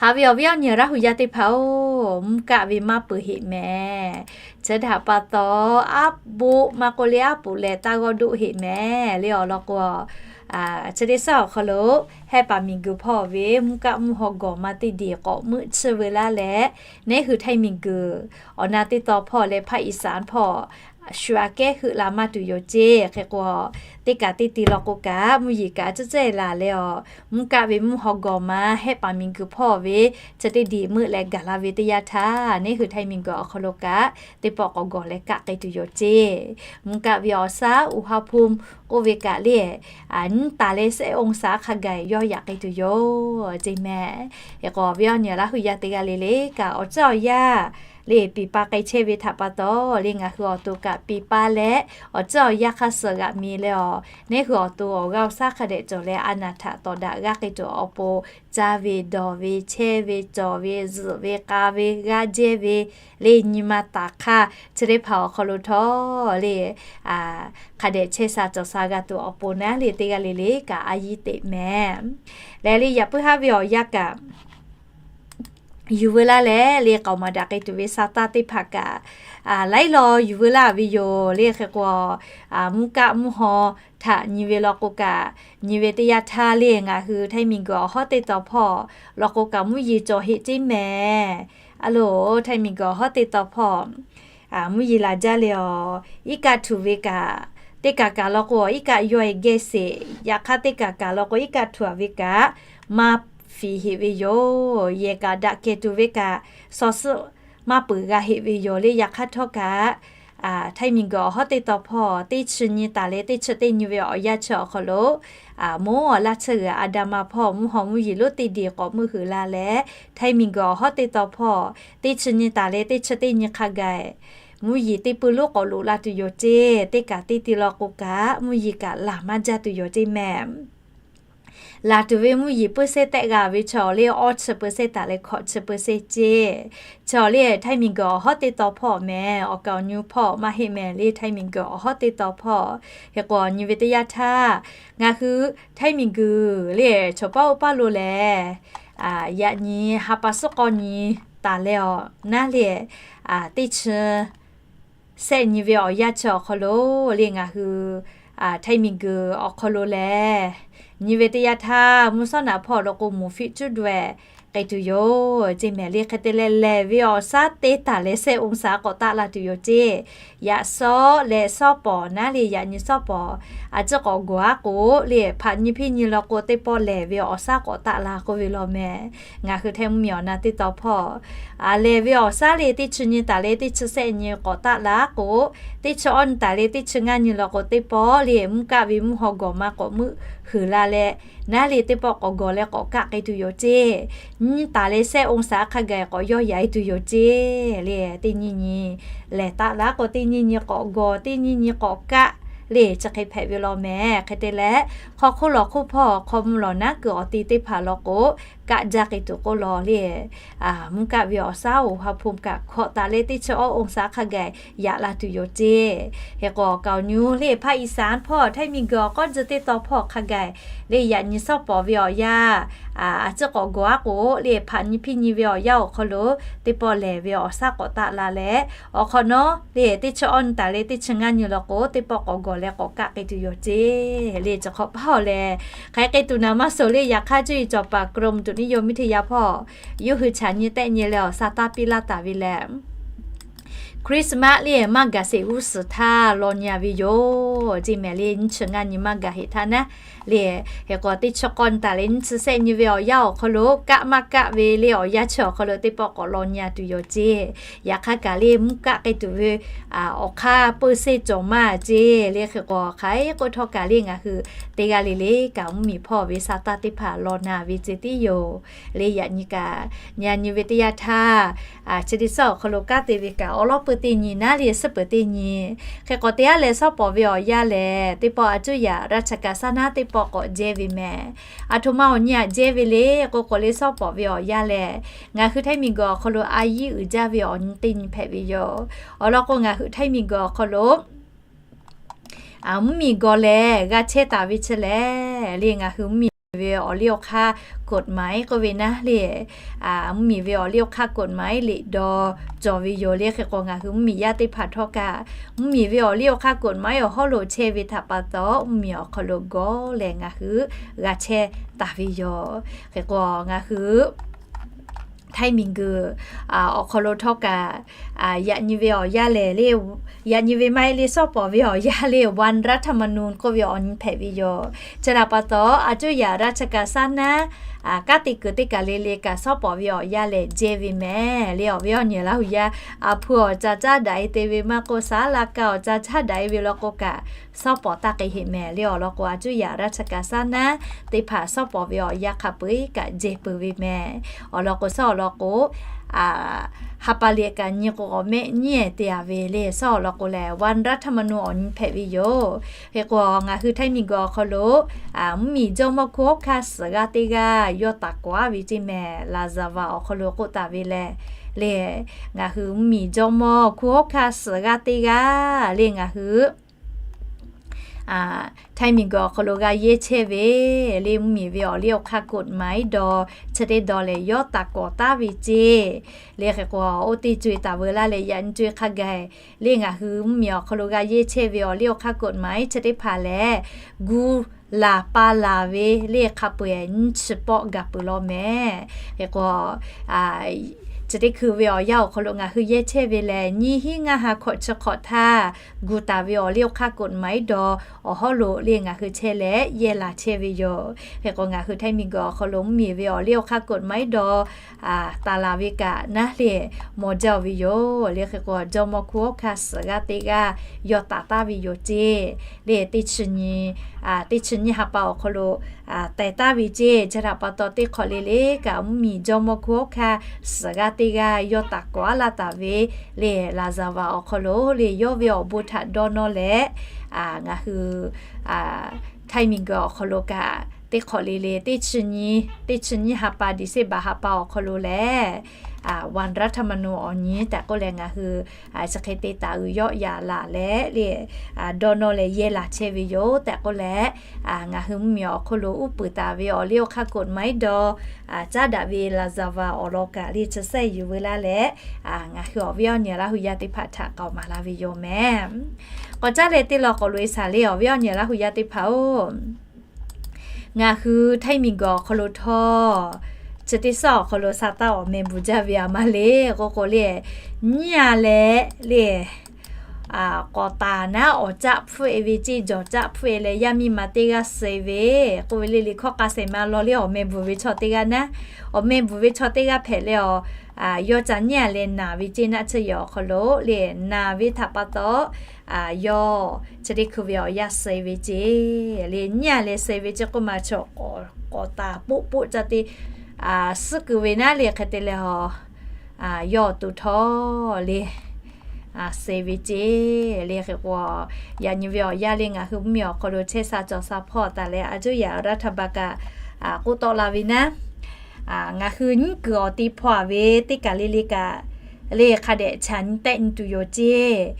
Haꞈ ve awˬ viˉ awˬ nyi Laˇ huˍ yaˇ teˇ hpaˍ-oˬ, mvuhˇ kaˆ ve maˇ peuˬ heꞈ mehˍ. Chi htaꞈ pa taw, aˉ poꞈ maˇ k'oˆ le aˉ poꞈ leh taˇ g'awˇ doˆ heꞈ mehˍ le awˬ lawn k'o, chi teˇ suhˉ awˬ hk'aw lo hehˆ paˍ miˬguiˬ hpawˇ ve mvuhˇ kaˆ mvuhˇ haw gawˬ ma teˇ diˬ k'awꞈ meuˆ tsuhˇ veu laˇ leh, neˉ hui Htaiˇ miˬguiˬ awˬ na teˇ taw hpawˇ leh Hpaˇ Iˍsaˍ hpawˇ shu aꞈ kehˉ heuˆ la maˇ tuˬ yoˬ ceˇ. Hk'e k'o, teˇ kaꞈ teˇ ti law k'o kaꞈ mvuhˇ yeˬ kaꞈ tcuhˉ tcuhˉ e laˬ leh awˬ, mvuhˇ kaˆ ve mvuhˇ haw gawˬ ma hehˆ paˍ miˬguiˬ hpawˇ ve chi teˇ diˬ meuˆ leh gaˬ la ve teˇ yanˇ htaˇ, neˉ hui Htaiˇ miˬguiˬ awˬ hk'aw lo kaꞈ teˇ pawˆ k'awꞈ gawˬ leh kaˆ k'ai tuˬ yoˬ ceˇ. Mvuhˇ kaˆ ve awˬ shaˉ อุณหภูมิ k'oˆ ve kaꞈ le, nyiˇ taˍ leh shehˆ องศา hk'a gaˬ yawˇ yaꞈ k'ai tuˬ yoˬ ceˇ mehˍ. Hk'e k'o, awˬ viˉ awˬ nyi Laˇ huˍ yaˇ teˇ g'aˇ le le kaꞈ awˬ tcuhˉ awˬ yanˇ le piˍ pa k'ai chehˇ ve htaꞈ pa taw le ngaˬ hui awˬ to kaꞈ piˍ pa leh awˬ tcuhˉ awˬ yanˇ hk'a suhˍ g'aꞈ mi leh awˬ, neˉ hui awˬ to awˬ g'aˇ awˬ shaˉ hk'a dehꞈ cawˬ leh a naˬ htaꞈ tawˍ daꞈ g'aˇ k'ai tuˬ awˬ pon, caˇ ve, dawˬ ve, chehˇ ve, cawˬ ve, zuhꞈ ve, k'a ve, g'aˇ jehˇ ve, le nyi ma taˍ hk'aˇ chi teˇ hpaˍ awˬ hk'aw lo htawˇ le hk'a dehꞈ chehˇ sha cawˬ sha g'a tuˬ awˬ pon naˉ le teˇ g'aˇ le le kaꞈ a yiˇ teꞈ mehˍ. Lehˬ le yaꞈ puiˉ haˉ ve awˬ yanˇ kaꞈ yuˬ veu laˇ leh le k'aoˍ maˍ daꞈ k'ai tuˬ ve sa taˇ teˇ hpaˍ kaꞈ laiˉ law yuˬ veu laˇ ve yoˬ le. Hk'e k'o, mvuhˇ kaˆ mvuhˇ haw htaꞈ nyi ve law k'o kaꞈ, nyi ve teˇ yanˇ htaˇ le ngaˬ hui Htaiˇ miˬguiˬ awˬ hawˉ teˇ taw hpawˇ law k'o kaꞈ mvuhˇ yeˬ cawˬ heꞈ ceˇ mehˍ. A loˬ, Htaiˇ miˬguiˬ awˬ hawˉ teˇ taw hpawˇ mvuhˇ yeˬ laˬ jaˇ le awˬ, iˉ kaˆ htuꞈ ve kaꞈ, teˇ kaꞈ kaꞈ law k'o iˉ kaˆ yawˇ e geh sheˍ, yaꞈ hk'aˇ teˇ kaꞈ kaꞈ law k'o iˉ kaˆ htuꞈ a ve kaꞈ maˇ fiˍ heꞈ ve yoˬ. Yehˬ kaꞈ daꞈ kehˬ tuˬ ve kaꞈ, shaw suhˆ maˇ peuˬ g'a heꞈ ve yoˬ le. Yaꞈ hk'aˇ htawˇ kaꞈ Htaiˇ miˬguiˬ awˬ hawˉ teˇ taw hpawˇ teˇ chi nyi taˍ leh teˇ chi teˇ nyi ve awˬ yanˇ chi awˬ hk'aw lo, moˉ awˬ laˇ tsuhˇ g'uiˬ Aˍdanˍ ma hpawˇ mvuhˇ haw mvuhˇ yeˬ lonˉ teˇ diˬ k'awꞈ meuˆ huiˍ la leh, Htaiˇ miˬguiˬ awˬ hawˉ teˇ taw hpawˇ teˇ chi nyi taˍ leh teˇ chi teˇ nyi hk'a gaˬ mvuhˇ yeˬ teˇ pui lonˉ k'awꞈ loꞈ la tuˬ yoˬ ceˇ. Teˇ kaꞈ teˇ ti law k'o kaꞈ mvuhˇ yeˬ kaꞈ laˬ maˇ jaˇ tuˬ yoˬ ceˇ mehˍ. Laˬ tuˬ ve mvuhˇ yeˬ เปอร์เซ็นต์ tehꞈ g'a ve chaw le awˇ chi เปอร์เซ็นต์ taˍ leh hkawꞈ chi เปอร์เซ็นต์ ceˇ. Chaw le Htaiˇ miˬguiˬ awˬ hawˉ teˇ taw hpawˇ mehˍ, awˬ kaˍ awˬ nyu hpawˇ maˇ heˆ mehˍ le. Htaiˇ miˬguiˬ awˬ hawˉ teˇ taw hpawˇ. Hk'e k'o nyi ve teˇ yanˇ htaˇ, ngaˬ hui Htaiˇ miˬguiˬ le chaw paˉ oˇ paˉ lo lehˬ, yaꞈ nyi ha pa suhˉ k'awˇ nyi taˍ leh awˬ naˉ le teˇ chi shehˆ nyi ve awˬ yanˇ chi awˬ hk'aw lo le ngaˬ hui Htaiˇ miˬguiˬ awˬ hk'aw lo lehˬ, nyi ve teˇ yanˇ htaˇ mvuhˇ shawˉ naꞈ hpawˇ law k'o moˍ fiˆ cuˉ daweh k'ai tuˬ yoˬ ceˇ mehˍ le. Hk'e te leh lehˬ ve awˬ shaˉ teˇ taˍ leh shehˆ องศา k'awꞈ taˆ la tuˬ yoˬ ceˇ. Yaꞈ shawˉ leh shawˉ pawˍ naˉ le yaꞈ nyi shawˉ pawˍ a ciˉ k'awꞈ gawˬ aˉ k'o le hpaꞈ nyi hpiˇ nyi law k'o teˇ pawˆ lehˬ ve awˬ shaˉ k'awꞈ taˆ la k'oˆ ve law mehˍ. Ngaˬ hui Htaiˇ mvuhˇmiˬ awˬ na teˇ taw hpawˇ lehˬ ve awˬ shaˉ le teˇ chi nyi taˍ leh teˇ chi shehˆ nyi k'awꞈ taˆ la k'o, teˇ chi awˇ nyi taˍ leh teˇ chi ngaˇ nyi law k'o teˇ pawˆ le mvuhˇ kaˆ ve mvuhˇ haw gawˬ ma k'awꞈ meuˆ huiˍ la leh, naˉ le teˇ pawˆ k'awꞈ gawˬ leh k'awꞈ kaˆ k'ai tuˬ yoˬ ceˇ. Nyiˇ taˍ leh shehˆ องศา hk'a gaˬ k'awꞈ yawˇ yaꞈ e tuˬ yoˬ ceˇ le. Teˇ nyiˇ nyi lehˬ taˆ la k'o teˇ nyiˇ nyi k'awꞈ gawˬ, teˇ nyiˇ nyi k'awꞈ kaˆ le chi hk'e hpehꞈ ve law mehˍ. Hk'e te leh hk'aw hk'oˆ lawˬ hk'oˆ hpawˇ hk'aw mvuh lawˬ naˉ kuiˬ awˬ ti teˇ hpaˍ law k'o kaˆ jaˇ k'ai tuˬ k'oˆ law le, mvuhˇ kaˆ ve awˬ shaˉ อุณหภูมิ kaꞈ hkawꞈ taˍ leh teˇ chi awˇ องศา hk'a gaˬ yaꞈ la tuˬ yoˬ ceˇ. Hk'e k'o awˬ kaˍ awˬ nyu le hpaˇ Iˍsaˍ hpawˇ Htaiˇ miˬguiˬ awˬ k'awˇ tcuh teˇ taw hpawˇ hk'a gaˬ le yaꞈ nyi shawˉ pawˍ ve awˬ yanˇ a ciˉ k'awꞈ gawˬ aˉ k'o le hpaꞈ nyi hpiˇ nyi ve awˬ yanˇ awˬ hk'aw lo teˇ pawˆ lehˬ ve awˬ shaˉ k'awꞈ taˆ la leh, awˬ hk'awꞈ nawˉ le teˇ chi awˇ nyi taˍ leh teˇ chi ngaˇ nyi law k'o teˇ pawˆ k'awꞈ gawˬ leh k'awꞈ kaˆ k'ai tuˬ yoˬ ceˇ le. Chi hk'awꞈ paˇ awˬ lehˬ, hk'aˬ hk'e tuˬ naˍ maˇ suhˍ le yaꞈ hk'aˇ cuˇ yiˍ cawˬ paˍ กรมอุตุนิยมวิทยา hpawˇ yawˇ hui chaꞈ nyi tehˆ nyi leh awˬ shaˉ taˇ piˇ laˇ taˍ ve lehˬ, Christmas le maˇ gaˬ sheˍ g'uˇ suhˍ htaˇ law nyi a ve yoˬ. Ceˇ mehˍ le, nyiˇ chi ngaˇ nyi maˇ gaˬ sheˍ htaˇ naˉ le, hk'e k'o teˇ chi k'awˇ nyi taˍ leh nyiˇ chi sehˆ nyi ve awˬ yanˇ awˬ hk'aw lo kaˆ maˇ kaˆ ve le awˬ yanˇ chi awˬ hk'aw lo teˇ pawˆ k'awꞈ law nyi a tuˬ yoˬ ceˇ. Yaꞈ hk'aˇ kaꞈ le mvuhˇ kaˆ k'ai tuˬ ve awˬ hk'aˇ peu sheˍ cawˬ maˇ ceˇ. Le hk'e k'o hk'aˬ hk'e k'oˆ htawˇ kaꞈ le ngaˬ hui teˇ g'aˇ le le kaꞈ mvuhˇmiˬ hpawˇ ve sa taˇ teˇ hpaˍ law na ve ceˇ tiˉ yoˬ. Le yaꞈ nyi kaꞈ nyi a nyi ve teˇ yanˇ htaˇ, chi teˇ suhˉ awˬ hk'aw lo kanˉ te ve kaꞈ awˬ lawˉ peuˬ teˇ nyi naˉ le suhˉ peuˬ teˇ nyi. Hk'e k'o teˇ g'aˇ leh shawˉ pawˍ ve awˬ yanˇ lehˬ teˇ pawˆ a cuˇ yaꞈ raˇ cha kaˍ saˉ naˉ teˇ pawˆ k'awꞈ jehˇ ve mehˍ. Aˬ htoꞈ ma awˬ nyi aꞈ jehˇ ve le k'o k'o le shawˉ pawˍ ve awˬ yanˇ lehˬ, ngaˬ hui Htaiˇ miˬguiˬ awˬ hk'aw lo a yiˉ uiˍ jaˇ ve awˬ nyi teˇ nyi hpehꞈ ve yoˬ. Awˬ lawn k'o ngaˬ hui Htaiˇ miˬguiˬ awˬ hk'aw lo mvuhˇmiˬ gawˬ lehˬ g'a chehˇ taˍ ve chi lehˬ le ngaˬ hui mvuhˇmiˬ ve awˬ liˇ awˬ hk'aˇ กฎหมาย k'oˆ ve naˉ le, mvuhˇmiˬ ve awˬ liˇ awˬ hk'aˇ กฎหมาย liꞈ daw cawˬ ve yoˬ. Le hk'e k'o ngaˬ hui mvuhˇmiˬ yaˇ teˇ hpaˍ htawˇ kaꞈ mvuhˇmiˬ ve awˬ liˇ awˬ hk'aˇ กฎหมาย awˬ hawˉ lo chehˇ ve htaꞈ pa taw mvuhˇmiˬ awˬ hk'aw lo gawˬ leh ngaˬ hui g'a chehˇ taˍ ve yoˬ. Hk'e k'o ngaˬ hui Htaiˇ miˬguiˬ awˬ hk'aw lo htawˇ kaꞈ yaꞈ nyi ve awˬ yanˇ lehˬ le, yaꞈ nyi ve maˇ heˆ le shawˉ pawˍ ve awˬ yanˇ le วันรัฐธรรมนูญ k'oˆ ve awˬ nyi hpehꞈ ve yoˬ. Chi htaꞈ pa taw a cuˇ yaꞈ raˇ cha kaˍ saˉ naˉ kanˉ te kuiˬ teˇ kaˬ le le kaꞈ shawˉ pawˍ ve awˬ yanˇ lehˬ jehˇ ve mehˍ le awˬ viˉ awˬ nyi Laˇ huˍ yaˇ, a hpu awˬ ca caˉ daꞈ e te ve maˇ k'oˆ, saˉ laˇ kaˇ awˬ ca caˉ daꞈ e ve law k'o kaꞈ shawˉ pawˍ taˇ k'ai heˆ mehˍ le awˬ lawn k'o a cuˇ yaꞈ raˇ cha kaˍ saˉ naˉ teˇ hpaˍ shawˉ pawˍ ve awˬ yanˇ hk'a peu eˬ kaꞈ jehˇ peuˬ ve mehˍ. Awˬ lawn k'o shawˉ awˬ lawn k'o ha pa liꞈ kaꞈ nyi k'o k'awꞈ mehˆ nyiˉ ehˍ te a ve le shawˉ awˬ lawn k'o lehˬ วันรัฐธรรมนูญ awˬ nyi hpehꞈ ve yoˬ. Hk'e k'o ngaˬ hui Htaiˇ miˬguiˬ awˬ hk'aw lo mvuhˇmiˬ jawˇmawˇ hkunˉ hawˉ hkanˇ suhˍ g'aˇ teˇ g'aˇ yaw taˍ k'awꞈ a ve ceˇ mehˍ. Laˍzaˍvaˍ awˬ hk'aw lo k'oˆ taˍ ve lehˬ le, ngaˬ hui mvuhˇmiˬ jawˇmawˇ hkunˉ hawˉ hkanˇ suhˍ g'aˇ teˇ g'aˇ le ngaˬ hui Htaiˇ miˬguiˬ awˬ hk'aw lo g'a yehˇ chehˇ ve le mvuhˇmiˬ ve awˬ liˇ awˬ hk'aˇ กฎหมาย dawˇ chi teˇ dawˇ lehˬ yaw taˍ k'awꞈ taˍ ve ceˇ. Le hk'e k'o oˇ teˇ co e taˍ veu laˇ leh yaꞈ nyi co e hk'a gaˬ le ngaˬ hui mvuhˇmiˬ awˬ hk'aw lo g'a yehˇ chehˇ ve awˬ liˇ awˬ hk'aˇ กฎหมาย chi teˇ hpaˍ lehˬ gu laˬ pa laˬ ve le hk'a peu eˬ nyiˇ chi pawˆ gaˬ peuˬ law mehˍ. Hk'e k'o chi teˇ hkui ve awˬ yanˇ awˬ hk'aw lo ngaˬ hui yehˇ chehˇ ve lehˬ nyiˇ hinˉ ngaˇ ha hkawꞈ chi hk'awꞈ htaˇ gu taˍ ve awˬ liˇ awˬ hk'aˇ กฎหมาย dawˇ awˬ hawˉ lo le ngaˬ hui chehˇ leh yehˇ laˬ chehˇ ve yoˬ. Hk'e k'o ngaˬ hui Htaiˇ miˬguiˬ awˬ hk'aw lo mvuhˇmiˬ ve awˬ liˇ awˬ hk'aˇ กฎหมาย dawˇ taˍ laˬ ve kaꞈ naˉ le mawˬ jaˇ ve yoˬ. Le hk'e k'o jawˇmawˇ hkunˉ hawˉ hkanˇ suhˍ g'aˇ teˇ g'aˇ yaw taˍ taˍ ve yoˬ ceˇ. Le teˇ chi nyi teˇ chi nyiˇ ha pa awˬ hk'aw lo teh taˍ ve ceˇ. Chi htaꞈ pa taw teˇ hk'awꞈ le le kaꞈ mvuhˇmiˬ jawˇmawˇ hkunˉ hawˉ hkanˇ suhˍ g'aˇ teˇ g'aˇ yaw taˍ k'awꞈ a laˇ taˍ ve le Laˍzaˍvaˍ awˬ hk'aw lo le yawˇ ve awˬ bon htaꞈ dawˇ nawˇ leh ngaˬ hui Htaiˇ miˬguiˬ awˬ hk'aw lo kaꞈ teˇ hk'awꞈ le le teˇ chi nyi, teˇ chi nyiˇ ha pa December ha pa awˬ hk'aw lo lehˬ วันรัฐธรรมนูญ awˬ nyi tehꞈ k'oˆ leh ngaˬ hui chi hk'e te taˍ uiˍ yawˆ yaꞈ laˬ leh le dawˇ nawˇ leh yehˇ laˬ chehˇ ve yoˬ tehꞈ k'oˆ leh ngaˬ hui mvuhˇmiˬ awˬ hk'aw lo uˉ peunˍ taˍ ve awˬ liˇ awˬ hk'aˇ กฎหมาย dawˇ caˉ daꞈ ve Laˍzaˍvaˍ awˬ lawn kaꞈ le chi sehˉ yuˬ veu laˇ leh ngaˬ hui awˬ viˉ awˬ nyi Laˇ huˍ yaˇ teˇ hpaˍ htaꞈ k'aoˍ maˍ laˇ ve yoˬ mehˍ. K'awꞈ caˉ leh teˇ law k'awꞈ loꞈ e shaˍ le awˬ viˉ awˬ nyi Laˇ huˍ yaˇ teˇ hpaˍ-oˬ, ngaˬ hui Htaiˇ miˬguiˬ awˬ hk'aw lo htawˇ chi teˇ suhˉ awˬ hk'aw lo sa taˇ awˬ meh bvuhˬ jaˇ ve a ma le k'oˆ k'o le, nyiˇ a leh le k'awꞈ taˍ naˉ awˬ caˆ hpfuhˆ e ve ceˇ, jawˬ caˆ hpfuhˆ e leh yaˇ miˇ ma teˇ g'aˇ suh e ve k'oˆ ve le. Liꞈ hkawˇ k'a shehˍ ma law le awˬ meh bvuhˬ ve chaw teˇ g'aˇ naˉ, awˬ meh bvuhˬ ve chaw teˇ g'aˇ hpehꞈ leh awˬ, yawˇ ca nyiˇ a leh naˬ ve ceˇ naˆ tsuhˇ yehˬ awˬ hk'aw lo le naˬ ve htaꞈ pa taw yawˇ chi teˇ hkui ve awˬ yanˇ suh e ve ceˇ le. Nyiˇ a leh suh e ve ceˇ k'oˆ ma chaw k'awꞈ taˍ poˆ poˆ ca te suhˉ kuiˬ ve naˉ le hk'e te leh a, yawˇ awˬ to htawˇ le suh e ve ceˇ le. Hk'e k'o yaꞈ nyi ve awˬ yanˇ le ngaˬ hui mvuhˇmiˬ awˬ hk'aw lo chehˇ sha cawˬ sha hpawˇ taˍ leh a cuˇ yaꞈ raˇ htaˇ ba kaꞈ k'oˆ tawˆ la ve naˉ, ngaˬ hui nyiˉ kuiˬ awˬ te hpawˇ a ve teˇ kaˬ le le kaꞈ le hk'a dehꞈ chaꞈ nyi tehˆ nyi tuˬ yoˬ ceˇ.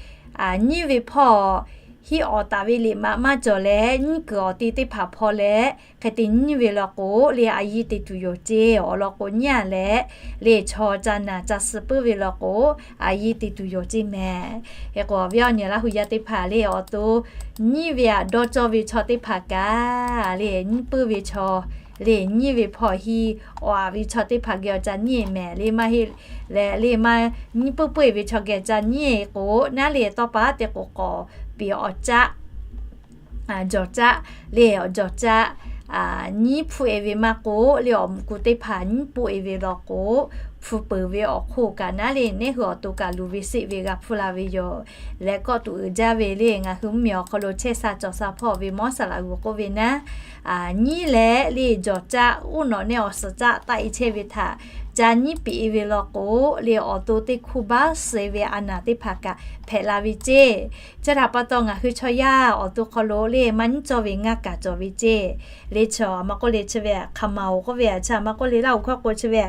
Nyiˉ ve hpawˇ hiˆ awˍ taˍ ve liꞈ maꞈ maˇ cawˬ leh nyiˉ kuiˬ awˬ te teˇ hpaˍ hpawˇ leh hk'e te nyiˉ ve law k'o le a yiˇ te tuˬ yoˬ ceˇ. Awˬ lawn k'o nyiˉ a leh le chaw ca naˬ ca suh puiˉ ve law k'o a yiˇ te tuˬ yoˬ ceˇ mehˍ. Hk'e k'o awˬ viˉ awˬ nyi Laˇ huˍ yaˇ teˇ hpaˍ le awˬ to nyiˉ ve aꞈ dawˇ cawˇ ve chaw teˇ hpaˍ kaꞈ le nyiˉ puiˉ ve chaw le nyiˇ ve hpawˇ hiˇ awˬ aꞈ ve chaw teˇ hpaˍ geh awˬ ca nyiˇ e mehˍ le maˇ heˆ leh le maˇ nyiˇ puiˉ puiˉ e ve chaw geh ca nyiˇ e k'o, naˉ le tawˇ pa te k'o k'awꞈ piˍ awˬ caˆ jawˬ caˆ le awˬ jawˬ caˆ nyiˇ hpfuhˆ e ve maˇ k'oˆ le awˬ muꞈ ku teˇ hpaˍ nyiˇ puiˉ e ve law k'o, hpu peuˬ ve awˬ hk'oˆ kaꞈ naˉ le neˉ hui awˬ to kaꞈ luˬ ve seˆ ve g'a hpuˇ la ve yoˬ. Leh kawˆ tuꞈ uiˍ jaˇ ve le ngaˬ hui mvuhˇmiˬ awˬ hk'aw lo chehˇ sha cawˬ sha hpawˇ ve Mawˇ saˍ laꞈ g'uˬ k'oˆ ve naˉ, nyiˇ leh le jawˬ caˆ uˉ nawꞈ neˆ awˬ suhˍ caˆ taˆ e chehˇ ve htaꞈ ca nyiˇ piˍ e ve law k'o, le awˬ to teˇ hkuˇ baˆ suh e ve a naˍ teˇ hpaˍ kaꞈ hpehꞈ la ve ceˇ. Chi htaꞈ pa taw ngaˬ hui chaw yaˇ awˬ to hk'aw lo le maˇ nyiˇ cawˇ ve ngaˇ kaˍ cawˬ ve ceˇ. Le chaw maˇ k'oˆ le chi ve hk'aˬ ma oˬ k'oˆ ve a chi maˇ k'oˆ le laˇ oˬ hkawˇ k'o chi ve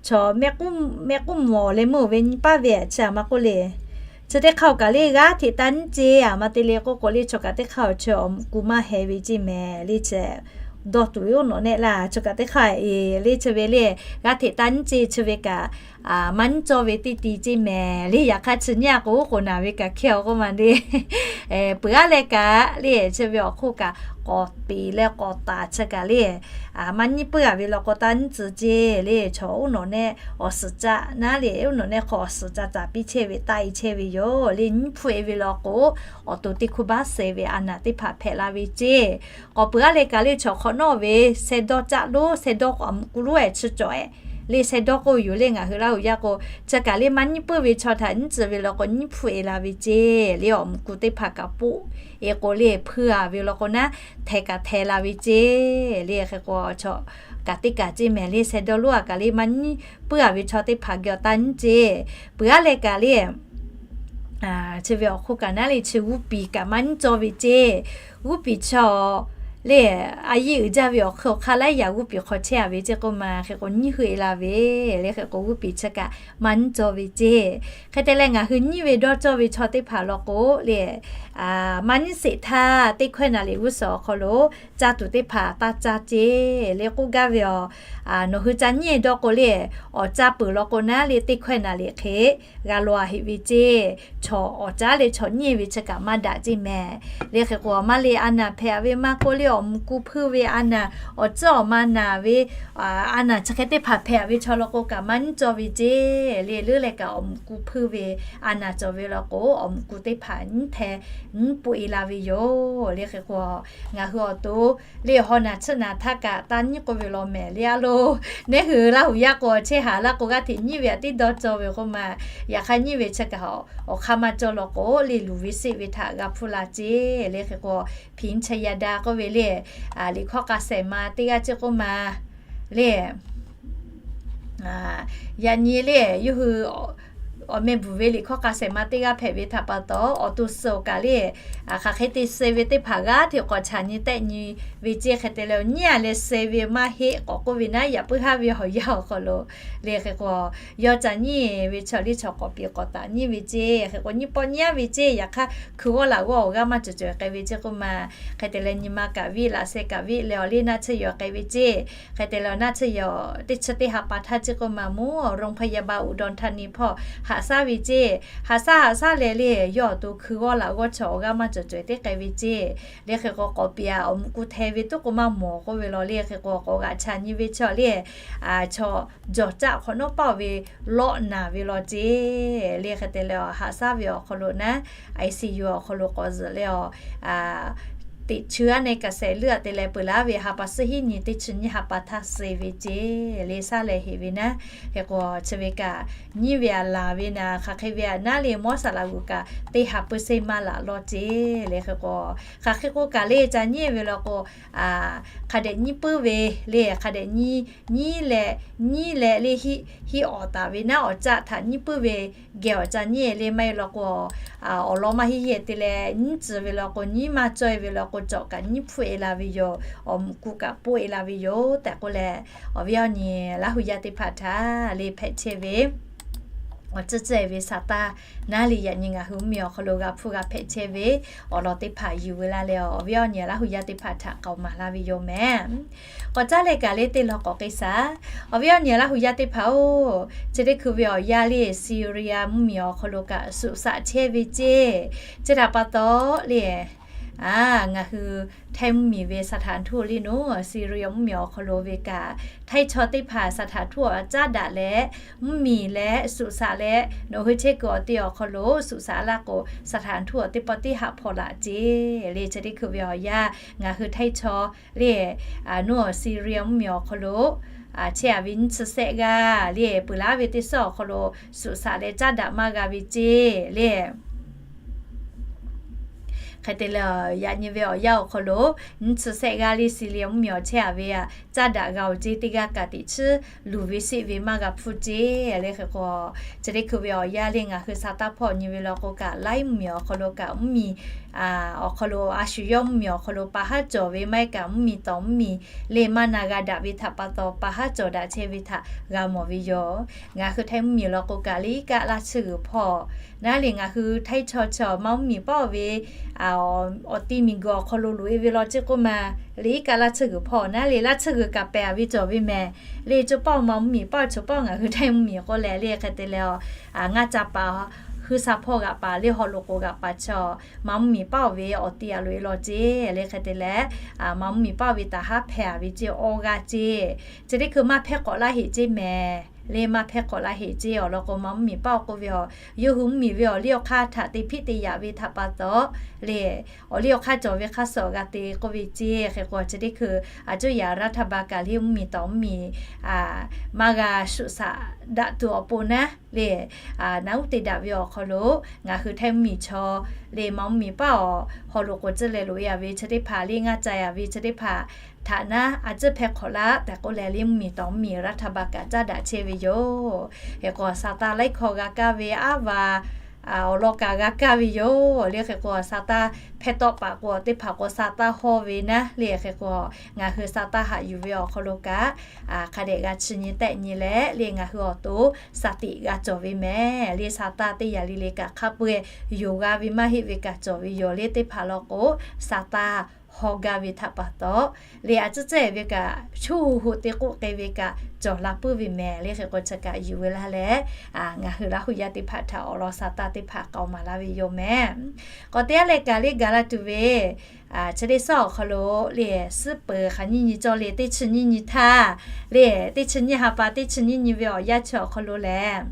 chaw mehˆ k'uˉ mawˬ leh meuˇ oˬ ve nyi paˇ ve a chi maˇ k'oˆ le. Chi teˇ hk'aˇ oˬ kaꞈ le g'aˇ hteꞈ taˇ nyiˇ ceˇ a maˇ te le k'oˆ k'o le chaw kaꞈ teˇ hk'aˇ oˬ chi awˬ muꞈ ku maˇ heh ve ceˇ mehˍ le chi dawˇ tuˬ ve oˉ nawꞈ neˆ laˇ chaw kaꞈ teˇ hk'aˇ e le chi ve le g'aˇ hteꞈ taˇ nyiˇ ceˇ chi ve kaꞈ maˇ nyiˇ cawˇ ve teˇ ti ceˇ mehˍ le. Yaꞈ hk'aˇ chi nyiˇ a k'o oˉ k'oˍ naˍ ve kaꞈ hkehˇ awˬ k'oˆ ma le peuˬ aˉ leh kaꞈ le chi ve awˬ hk'oˆ kaꞈ k'awꞈ peˍ leh k'awꞈ taˍ chi kaꞈ le maˇ nyiˇ puiˉ a ve law k'o taˇ nyiˇ tcuh ceˇ le chaw oˉ nawꞈ neˆ awˬ suhˍ caˆ naˉ le oˉ nawꞈ neˆ hk'aw awˬ suhˍ ca caˍ piˇ chehˇ ve taˆ e chehˇ ve yoˬ. Le nyiˇ hpfuhˆ e ve law k'o awˬ to teˇ hkuˇ baˆ suh e ve a naˍ teˇ hpaˍ hpehꞈ la ve ceˇ. K'awꞈ peuˬ aˉ leh kaꞈ le chaw hk'awꞈ nawˉ ve sheh dawˇ caˆ lonˉ sheh dawˇ k'o awˬ muꞈ ku lonˉ e chi cawˬ e le sheh dawˇ k'oˆ yoˬ le ngaˬ hui laˇ hui yaˇ k'o chi kaꞈ le maˇ nyiˇ puiˉ ve chaw htaꞈ nyiˇ tcuh ve law k'o nyiˇ hpfuhˆ e la ve ceˇ. Le awˬ muꞈ ku teˇ hpaˍ kaꞈ poˆ e k'o le hpuiˇ a ve law k'o naˉ hteh kaꞈ hteh la ve ceˇ. Le hk'e k'o chaw kaꞈ teˇ kaꞈ ceˇ mehˍ le sheh dawˇ lonˉ a kaꞈ le maˇ nyiˇ puiˉ a ve chaw teˇ hpaˍ geh awˬ taˇ nyiˇ ceˇ. Peuˬ aˉ leh kaꞈ le chi ve awˬ hk'oˆ kaꞈ naˉ le chi g'uˇ piˍ kaꞈ maˇ nyiˇ cawˇ ve ceˇ. G'uˇ piˍ chaw le a yeˇ uiˍ jaˇ ve awˬ hk'e awˬ hk'aˇ laiˉ yaꞈ g'uˇ piˍ hk'aw chehˇ a ve ceˇ k'oˆ ma hk'e k'o nyiˇ hui e la ve le hk'e k'o g'uˇ piˍ chi kaꞈ maˇ nyiˇ cawˇ ve ceˇ. Hk'e te leh ngaˬ hui nyiˇ ve dawˇ cawˇ ve chaw teˇ hpaˍ law k'o le maˇ nyiˇ sheˍ htaˇ teˇ hkawehˇ naˍ liꞈ g'uˇ suhˍ awˬ hk'aw lo caˇ tuˬ teˇ hpaˍ taˇ caˇ ceˇ le k'oˆ gaˇ ve aˬ. Nawˬ hui ca nyiˇ e dawˇ k'o le awˬ caˇ peuˬ law k'o naˉ le teˇ hkawehˇ naˍ liꞈ hk'e g'a law a heꞈ ve ceˇ. Chaw awˬ caˉ leh chaw nyiˇ e ve chi kaꞈ maˇ daꞈ ceˇ mehˍ. Le hk'e k'o maˇ le a naˍ hpehꞈ ve maˇ k'oˆ le awˬ muꞈ ku hpuiˇ ve a naˍ awˬ tcuhˉ awˬ ma naˍ ve a naˍ chi hk'e teˇ hpaˍ hpehꞈ ve chaw law k'o kaꞈ maˇ nyiˇ cawˇ ve ceˇ. Le leuˉ leh kaꞈ awˬ muꞈ ku hpuiˇ ve a naˍ cawˬ ve law k'o awˬ muꞈ ku teˇ hpaˍ nyiˇ hte nyiˇ poˆ e la ve yoˬ. Le hk'e k'o ngaˬ hui awˬ to le haw naˍ tsuhˆ naˍ htaˇ kaꞈ taˇ nyiˇ k'oˆ ve law mehˍ le a lo. Neˉ hui laˇ hui yaˇ k'o chehˇ haˍ laˇ k'o g'aˇ hteꞈ nyiˇ ve aꞈ tiˉ dawˇ cawˇ ve k'oˆ ma. Yaꞈ hk'aˇ nyiˇ ve chi kaꞈ awˬ hk'aˇ maˇ cawˇ law k'o le luˬ ve seˆ ve htaꞈ g'a hpuˇ la ceˇ. Le hk'e k'o พิชญาดา k'oˆ ve le liꞈ hkawˇ k'a shehˍ ma teˇ g'aˇ ceˇ k'oˆ ma le Yaꞈ nyi le yawˇ hui awˬ meh bvuhˬ ve liꞈ hkawˇ k'a shehˍ ma teˇ g'aˇ hpehꞈ ve htaꞈ pa taw, awˬ to suh awˬ kaꞈ le hk'aˬ hk'e te suh ve teˇ hpaˍ g'aˇ hteꞈ k'awꞈ chaꞈ nyi tehˆ nyi ve ceˇ. Hk'e te leh nyiˇ a leh suh ve maˇ heˆ k'awꞈ k'oˆ ve naˉ, yaꞈ puiˉ haˉ ve awˬ yanˇ awˬ hk'aw lo le hk'e k'o, yawˇ ca nyiˇ ve chaw le chaw k'awꞈ piˍ k'awꞈ taˍ nyiˇ ve ceˇ. Hk'e k'o nyiˇ pawˆ nyiˇ a ve ceˇ. Yaꞈ hk'aˇ hkui g'awˇ laꞈ g'awˇ awˬ g'aˇ maˇ cawˬ cawˬ k'ai ve ceˇ k'oˆ ma. Hk'e te leh nyi ma kaꞈ viˆ, laꞈ sheh kaꞈ viˆ leh awˬ le naˆ tsuhˇ yaw k'ai ve ceˇ. Hk'e te leh awˬ naˆ tsuhˇ yaw teˇ chi teˇ ha pa htaˇ ceˇ k'oˆ ma mvuhˇ awˬ โรงพยาบาลอุดรธานี hpawˇ haꞈ shaˉ ve ceˇ. Haꞈ shaˉ haꞈ shaˉ leh le yawˇ awˬ to hkui g'awˇ laꞈ g'awˇ chaw awˬ g'aˇ maˇ cawˬ cawˬ teˇ k'ai ve ceˇ. Le hk'e k'o k'awꞈ piˍ a awˬ muꞈ ku hteh ve tuˉ k'o maˇ mawˬ k'oˆ ve law le hk'e k'o k'awꞈ g'aꞈ chaꞈ nyi ve chaw le chaw jawˬ caˆ hk'awꞈ nawˉ paˆ ve lawˆ naˍ ve law ceˇ. Le hk'e te leh awˬ haꞈ shaˉ ve awˬ hk'aw lo naˉ ICU awˬ hk'aw lo k'awꞈ zuhꞈ leh awˬ teꞈ chi g'aˇ neh kaꞈ shehˍ leuˉ a te leh peuˬ laˇ ve ha pa suhˉ hiˉ nyi teˇ chi nyiˇ ha pa htaˇ suh ve ceˇ. Le shaˉ leh heˍ ve naˉ hk'e k'o chi ve kaꞈ nyiˇ ve aꞈ laˬ ve naˍ hk'aˬ hk'e ve aꞈ naˉ le mawˇ saˍ laꞈ g'uˬ kaꞈ teˇ ha puiˉ seˇ maˇ laꞈ law ceˇ. Le hk'e k'o hk'aˬ hk'e k'o kaꞈ le ca nyiˇ ve law k'o hk'a dehꞈ nyiˇ puiˉ ve le hk'a dehꞈ nyiˇ nyiˇ leh nyiˇ leh le hiˆ hiˆ awˍ taˍ ve naˉ awˬ caˆ htaꞈ nyiˇ puiˉ ve geh awˬ ca nyiˇ e le maˇ heˆ law k'o awˬ lawn maˇ heˆ heˆ te leh nyiˇ tcuh ve law k'o nyiˇ maˇ cawˇ e ve law k'o cawˬ kaꞈ nyiˇ hpfuhˆ e la ve yoˬ. Awˬ muꞈ ku kaꞈ poˆ e la ve yoˬ tehꞈ k'oˆ leh, awˬ viˉ awˬ nyi Laˇ hu yaˇ teˇ hpaˍ htaꞈ le hpehꞈ chehˇ ve awˬ tcuhˇ tcuhˇ e ve saˍ taˇ naˉ le yaꞈ nyi ngaˬ hui mvuhˇmiˬ awˬ hk'aw lo g'a hpuˇ g'a hpehꞈ chehˇ ve awˬ lawn teˇ hpaˍ yuˬ ve laˇ leh, awˬ viˉ awˬ nyi Laˇ hu yaˇ teˇ hpaˍ htaꞈ k'aoˍ maˍ laˇ ve yoˬ mehˍ. K'awꞈ caˉ leh kaꞈ le teˇ lawˬ k'awꞈ k'ai shaˍ. Awˬ viˉ awˬ nyi Laˇ hu yaˇ teˇ hpaˍ-oˬ, chi teˇ hkui ve awˬ yaˇ le Syria mvuhˇmiˬ awˬ hk'aw lo kaꞈ suꞈ shaꞈ chehˇ ve ceˇ. Chi htaꞈ pa taw le Ngaˬ hui ไทย mvuhˇmiˬ ve สถานทูต liˇ naˉ Syria mvuhˇmiˬ awˬ hk'aw lo ve kaꞈ, ไทย chaw teˇ hpaˍ สถานทูต awˬ caˉ daꞈ leh, mvuhˇmiˬ leh suꞈ shaꞈ leh nawˬ hui chehˇ kuiˬ awˬ te awˬ hk'aw lo suꞈ shaꞈ laˇ k'o, สถานทูต awˬ teˇ pawˆ tiˉ haꞈ hpaw laꞈ ceˇ le. Chi teˇ hkui ve awˬ yanˇ ngaˬ hui ไทย chaw le, naˉ Syria mvuhˇmiˬ awˬ hk'aw lo chehˇ-a ve nyiˇ chi sehˆ g'aˇ le, peuˬ laˉ ve teˇ suhˉ awˬ hk'aw lo suꞈ shaꞈ leh caˉ daꞈ maˇ g'a ve ceˇ le. Hk'e te leh, yaꞈ nyi ve awˬ yanˇ awˬ hk'aw lo nyiˇ chi sehˆ g'aˇ le Syria mvuhˇmiˬ awˬ chehˇ-a ve aꞈ caˉ daꞈ g'a-oˬ ceˇ, teˇ g'aˇ kaꞈ teꞈ chiˉ luˬ ve sheˆ ve maˇ g'a hpfuhˇ ceˇ le. Hk'e k'o, chi teˇ hkui ve awˬ yanˇ le ngaˬ hui sa taˇ hpawˇ nyi ve law k'o kaꞈ, laiˉ mvuhˇmiˬ awˬ hk'aw lo kaꞈ mvuhˇmiˬ awˬ hk'aw lo a shu yawˇ mvuhˇmiˬ awˬ hk'aw lo pa haˉ cawˬ ve maˇ heˆ kaꞈ, mvuhˇmiˬ tawˍ mvuhˇmiˬ le maˇ na g'a daꞈ ve htaꞈ pa taw, pa haˉ cawˬ daꞈ chehˇ ve htaꞈ g'a mawˬ ve yoˬ. Ngaˬ hui ไทย mvuhˇmiˬ law k'o kaꞈ, le iˉ kaˆ laˇ tsuhˇ g'uiˬ hpawˇ naˉ le ngaˬ hui ไทย chaw chi awˬ ma mvuhˇmiˬ paˆ-oˬ ve awˬ ti miˬguiˬ awˬ hk'aw lo loꞈ-e ve law ceˇ k'oˆ ma, le iˉ kaˆ laˇ tsuhˇ g'uiˬ hpawˇ naˉ le laˇ tsuhˇ g'uiˬ kaꞈ pehˬ-a ve cawˬ ve mehˍ. Le co paˆ awˬ ma mvuhˇmiˬ paˆ-oˬ, co paˆ ngaˬ hui ไทย mvuhˇmiˬ k'oˆ leh le. Hk'e te leh, ngaˇ ca paˍ hui sha hpawˇ g'aꞈ paˍ le haw loꞈ k'oˍ g'aꞈ paˍ chi awˬ ma mvuhˇmiˬ paˆ-oˬ ve awˬ ti aꞈ loꞈ-e law ceˇ le. Hk'e te leh, ma mvuhˇmiˬ paˆ-oˬ ve taˍ haˉ hpehˬ-a ve ceˇ, awˇ g'aˇ ceˇ. Chi teˇ hkui maˇ hpehˇ k'awꞈ laˇ heꞈ ceˇ mehˍ. Le maˇ hpehˇ k'awꞈ laˇ heꞈ ceˇ awˬ lawn k'o, ma mvuhˇmiˬ paˆ-oˬ k'oˆ ve awˬ, yawˇ hui mvuhˇmiˬ ve awˬ liˇ awˬ hk'aˇ htaꞈ te hpiˆ te yaꞈ ve htaꞈ pa taw le, awˬ liˇ awˬ hk'aˇ cawˬ ve hk'aˇ suh g'a te k'oˆ ve ceˇ. Hk'e k'o, chi teˇ hkui aˬ cuˇ yaꞈ รัฐบาล kaꞈ le mvuhˇmiˬ tawˍ mvuhˇmiˬ maˇ g'a shuꞈ shaꞈ daꞈ tuˬ awˬ pon naˉ le, naˉ uˉ te daꞈ ve awˬ hk'aw lo ngaˬ hui ไทย mvuhˇmiˬ chaw le ma mvuhˇmiˬ paˆ awˬ haw loꞈ k'oˍ tcuhˇ leh loꞈ-e-a ve chi teˇ hpaˍ le ngaˇ ca-a ve chi teˇ hpaˍ htaꞈ naˉ a ciˉ hpehˇ hk'awꞈ laˇ tehꞈ k'oˆ leh, le mvuhˇmiˬ tawˍ mvuhˇmiˬ รัฐบาล kaꞈ caˉ daꞈ chehˇ ve yoˬ. Hk'e k'o, sa taˇ laiˉ hkawˇ g'a kaˇ ve aˉ va awˬ lawn kaꞈ g'a kaˇ ve yoˬ. Le hk'e k'o, sa taˇ hpehˇ tawˆ paˍ k'o, teˇ hpaˍ k'o sa taˇ hawˇ ve naˉ le. Hk'e k'o, ngaˬ hui sa taˇ haꞈ yuˬ ve awˬ hk'aw lo kaꞈ, hk'a dehꞈ g'a chi nyi tehˆ nyi leh le, ngaˬ hui awˬ to shaˍ tiꞈ g'a cawˬ ve mehˍ. Le sa taˇ teˇ yaꞈ le le kaꞈ hk'a peu-eˬ yoˬ g'a ve maˇ heˆ ve kaꞈ cawˬ ve yoˬ. Le teˇ hpaˍ law k'o, sa taˇ haw gaˇ ve htaꞈ pa taw le, a ciˉ cehˇ ve kaꞈ, choˇ hu hu te k'oˆ k'ai ve kaꞈ cawˬ la puiˉ ve mehˍ. Le hk'e k'o, chi kaꞈ yuˬ ve laˇ leh, ngaˬ hui Laˇ hu yaˇ teˇ hpaˍ htaꞈ awˬ lawn sa taˇ teˇ hpaˍ k'aoˍ maˍ laˇ ve yoˬ mehˍ. K'awꞈ te-a leh kaꞈ le gaˬ la tuˬ ve chi teˇ suhˉ awˬ hk'aw lo le, suhˉ peuˬ hk'aˬ nyiˇ nyi cawˇ le teˇ chi nyiˇ nyi htaˇ le, teˇ chi nyiˇ ha pa teˇ chi nyiˇ nyi ve awˬ yanˇ chi awˬ hk'aw lo lehˬ,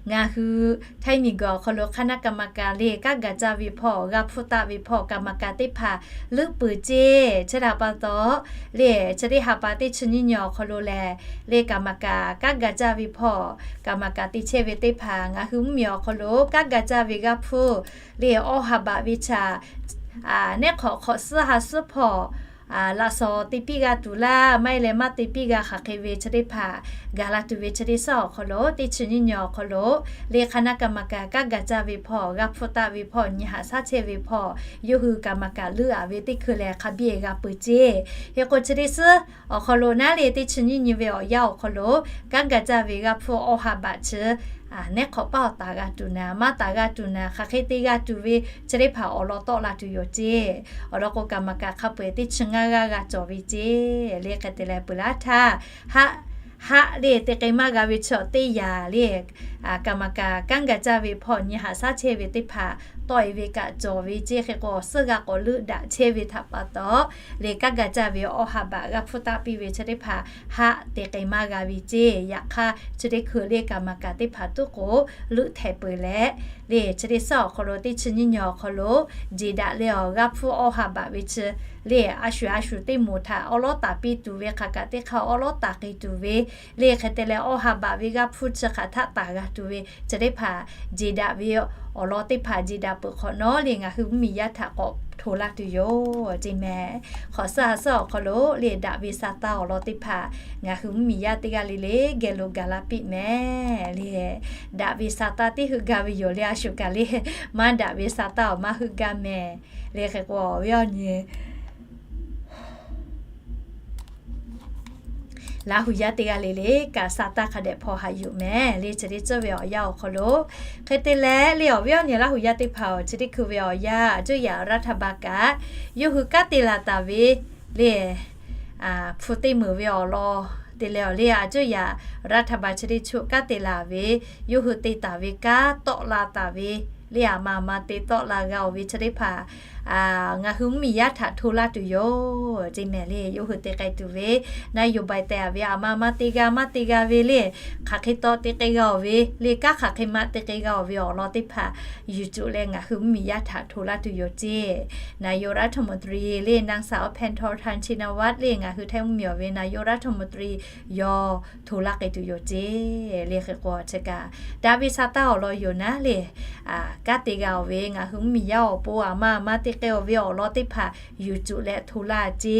ngaˬ hui ไทย miˬguiˬ awˬ hk'aw lo คณะกรรมการ le kanˉ gaˬ caˇ ve hpawˇ, g'a hpfuhˇ taˆ ve hpawˇ กรรมการ teˇ hpaˍ leuˆ peuˬ ceˇ. Chi htaꞈ pa taw le, chi teˇ ha pa teˇ chi nyiˇ nyi awˬ hk'aw lo lehˬ, le กรรมการ kanˉ gaˬ caˇ ve hpawˇ, กรรมการ te chehˇ ve teˇ hpaˍ ngaˬ hui mvuhˇmiˬ awˬ hk'aw lo kanˉ gaˬ caˇ ve g'a hpfuhˇ le awˇ ha baꞈ ve htaꞈ neˉ hk'awꞈ hk'awꞈ suhˉ ha suhˉ hpawˇ laꞈ shawnˍ te piˇ g'a tuˬ laˇ, maˇ heˆ leh maˇ te piˇ g'a hk'aˬ hk'e ve chi teˇ hpaˍ gaˬ la tuˬ ve chi teˇ suhˉ awˬ hk'aw lo, teˇ chi nyiˇ nyi awˬ hk'aw lo le คณะกรรมการ kanˉ gaˬ caˇ ve hpawˇ, g'a hpfuhˇ taˆ ve hpawˇ, nyi haꞈ shaˉ chehˇ ve hpawˇ, yawˇ hui กรรมการ leuˆ-a ve teˇ hkui lehˬ hk'a biˇ g'a peuˬ ceˇ. Hk'e k'o, chi teˇ suhˉ awˬ hk'aw lo naˉ le teˇ chi nyiˇ nyi ve awˬ yanˇ awˬ hk'aw lo kanˉ gaˬ caˇ ve g'a hpfuhˇ awˇ ha baꞈ chi neˉ hk'awꞈ paˇ awˬ taˍ g'a tuˬ naˍ, maˇ taˍ g'a tuˬ naˍ, hk'aˬ hk'e te g'a tuˬ ve chi teˇ hpaˍ awˬ lawn tawˆ la tuˬ yoˬ ceˇ. Awˬ lawn k'o, กรรมการ hk'a peu-eˬ teˇ chi ngaˇ g'aˇ g'a cawˬ ve ceˇ. Le hk'e te leh peuˬ laˇ htaˇ, haˆ, haˆ le te k'ai maˇ g'a ve chi awˬ teˇ yanˇ le, กรรมการ kanˉ gaˬ caˇ ve hpawˇ nyi haꞈ shaˉ chehˇ ve teˇ hpaˍ tawˆ-e ve kaꞈ cawˬ ve ceˇ. Hk'e k'o, suhˉ g'a k'awꞈ leuˆ daꞈ chehˇ ve htaꞈ pa taw le, kanˉ gaˬ caˇ ve awˇ ha baꞈ g'a hpfuhˇ taˆ piˇ ve chi teˇ hpaˍ haˆ te k'ai maˇ g'a ve ceˇ. Yaꞈ hk'aˇ, chi teˇ hkui le กรรมการ teˇ hpaˍ tuˉ k'o leuˆ htehꞈ peuˬ leh le, chi teˇ suhˉ awˬ hk'aw lo teˇ chi nyiˇ nyi awˬ hk'aw lo jeˬ daꞈ leh awˬ g'a hpfuhˇ awˇ ha baꞈ ve chi le, a shuˍ a shuˍ teˇ moˍ htaꞈ awˉ lawˉ taˍ piˇ tuˬ ve, hk'aˬ kaꞈ teˇ hk'aˇ awˉ lawˉ taˍ k'ai tuˬ ve le, hk'e te leh awˇ ha baꞈ ve g'a hpfuhˇ chi hk'aˬ htaˆ taˍ g'a tuˬ ve chi teˇ hpaˍ jeˬ daꞈ ve awˬ lawn teˇ hpaˍ jeˬ daꞈ peuˬ hk'awꞈ nawˉ le, ngaˬ hui mvuhˇmiˬ yaˇ htaꞈ k'awꞈ hto laˇ tuˬ yoˬ ceˇ mehˍ. Hk'awꞈ suhˉ ha suhˉ awˬ hk'aw lo le, daꞈ ve sa taˇ awˬ lawn teˇ hpaˍ ngaˬ hui mvuhˇmiˬ yaˇ teˇ g'aˇ le le geh lo gaˬ la piˇ mehˍ le. Daꞈ ve sa taˇ teˇ heuˆ gaˇ ve yoˬ le, a shuˍ kaꞈ le maˇ daꞈ ve sa taˇ awˬ maˇ heuˆ gaˇ mehˍ. Le hk'e k'o, awˬ viˉ awˬ nyi Laˇ hu yaˇ teˇ g'aˇ le le kaꞈ sa taˇ hk'a dehꞈ hpaw haꞈ yuˬ mehˍ le. Chi teˇ ceuˬ ve awˬ yanˇ awˬ hk'aw lo hk'e te leh le, awˬ viˉ awˬ nyi Laˇ hu yaˇ teˇ hpaˍ-oˬ, chi teˇ hkui ve awˬ yanˇ a cuˇ yaꞈ รัฐบาล kaꞈ yawˇ hui kanˉ te laˬ taˍ ve le, hpu teˇ meunˍ ve awˬ lawn te leh awˬ le, a cuˇ yaꞈ รัฐบาล chi teˇ ceuˬ kanˉ te laˬ ve, yawˇ hui te taˍ ve kanˉ tawˆ la taˍ ve le, aˬ ma aˬ ma te tawˆ la g'a-oˬ ve chi teˇ hpaˍ ngaˬ hui mvuhˇmiˬ yaˇ htaꞈ hto laˇ tuˬ yoˬ ce mehˍ le. Yawˇ hui te k'ai tuˬ ve นโยบาย teh a ve aˬ ma maˇ te g'a maˇ te g'a ve le, hk'aˬ hk'e taw te k'ai g'a-oˬ ve le, kanˉ hk'aˬ hk'e maˇ te k'ai g'a-oˬ ve awˬ lawn teˇ hpaˍ yuˬ cuˬ leh ngaˬ hui mvuhˇmiˬ yaˇ htaꞈ hto laˇ tuˬ yoˬ ce. นายกรัฐมนตรี le นางสาว แพทองธาร ชินวัตร le ngaˬ hui Htaiˇ mvuhˇmiˬ awˬ ve นายกรัฐมนตรี yawˇ hto laˇ k'ai tuˬ yoˬ ce. Le hk'e k'o chi kaꞈ daꞈ ve sha taˇ awˬ lawn yoˬ naˉ le. Kanˉ te g'a-oˬ ve ngaˬ hui mvuhˇmiˬ yaˇ awˬ pon aˬ ma maˇ te k'ai-oˬ ve awˬ lawn teˇ hpaˍ yuˬ cuˬ leh hto laˇ ce.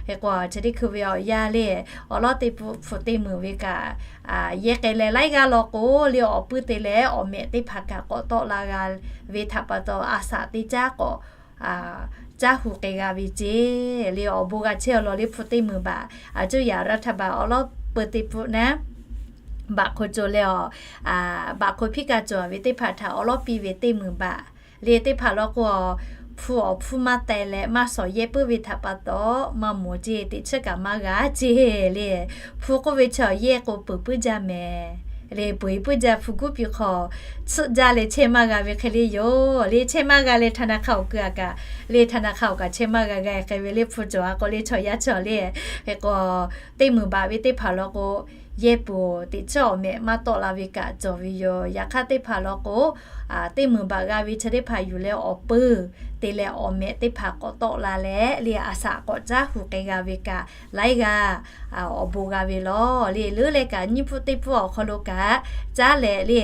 Hk'e k'o chi teˇ hkui ve awˬ yanˇ le, awˬ lawn teˇ pfuhˆ hpu teˇ meunˍ ve kaꞈ yehˬ k'ai leh laiˉ g'aˇ law k'o le, awˬ puiˉ te leh awˬ mehꞈ teˇ hpaˍ kaꞈ k'awꞈ tawˆ la g'a ve htaꞈ pa taw, a shaꞈ teˇ caˉ k'awꞈ caˇ hu k'ai g'a ve ce. Le awˬ bon g'a chehˇ awˬ lawn le hpu teˇ meunˍ baꞈ, a cuˇ yaꞈ รัฐบาล awˬ lawn peu teˇ pfuhˆ naˉ, baꞈ hk'o cawˬ leh awˬ, baꞈ hk'o hpiˇ kaˇ cawˬ ve teˇ hpaˍ htaꞈ awˬ lawn piˇ ve teˇ meunˍ baꞈ le teˇ hpaˍ law k'o, hpu awˬ hpfuhˇ maˇ teh leh maˇ shawˍ yehˇ puiˉ ve htaꞈ pa taw, maˇ mawˬ ce, teꞈ chiˉ kaꞈ maˇ g'a ce le. Hpu k'oˆ ve chi awˬ yehˇ k'o peuˬ puiˉ jaˇ mehˍ le, peuˬ puiˉ jaˇ hpu guˉ piˇ hk'aw tsuhˆ jaˇ leh chehˇ maˇ g'a ve hk'e le yoˬ le. Chehˇ maˇ g'a leh ธนาคาร awˬ keu a kaꞈ le, ธนาคาร awˬ kaꞈ chehˇ maˇ g'a g'a hk'e ve le hpu cawˬ a k'o le chaw yaˇ chaw le. Hk'e k'o teˇ meunˍ baꞈ ve teˇ hpaˍ law k'o, yehˇ peuˬ teꞈ chiˉ awˬ mehꞈ maˇ tawˆ la ve kaꞈ cawˬ ve yoˬ. Yaꞈ hk'aˇ teˇ hpaˍ law k'o, teˇ meunˍ baꞈ g'a ve chi teˇ hpaˍ yuˬ leh awˬ peuˬ te leh awˬ mehꞈ teˇ hpaˍ k'awꞈ tawˆ la leh le, a shaꞈ k'awꞈ caˇ hu k'ai g'a ve kaꞈ laiˉ g'aˇ awˬ bon g'a ve lawˬ le. Leuˉ leh kaꞈ nyiˇ pfuhˆ teˇ pfuhˆ awˬ hk'aw lo kaꞈ caˉ leh le,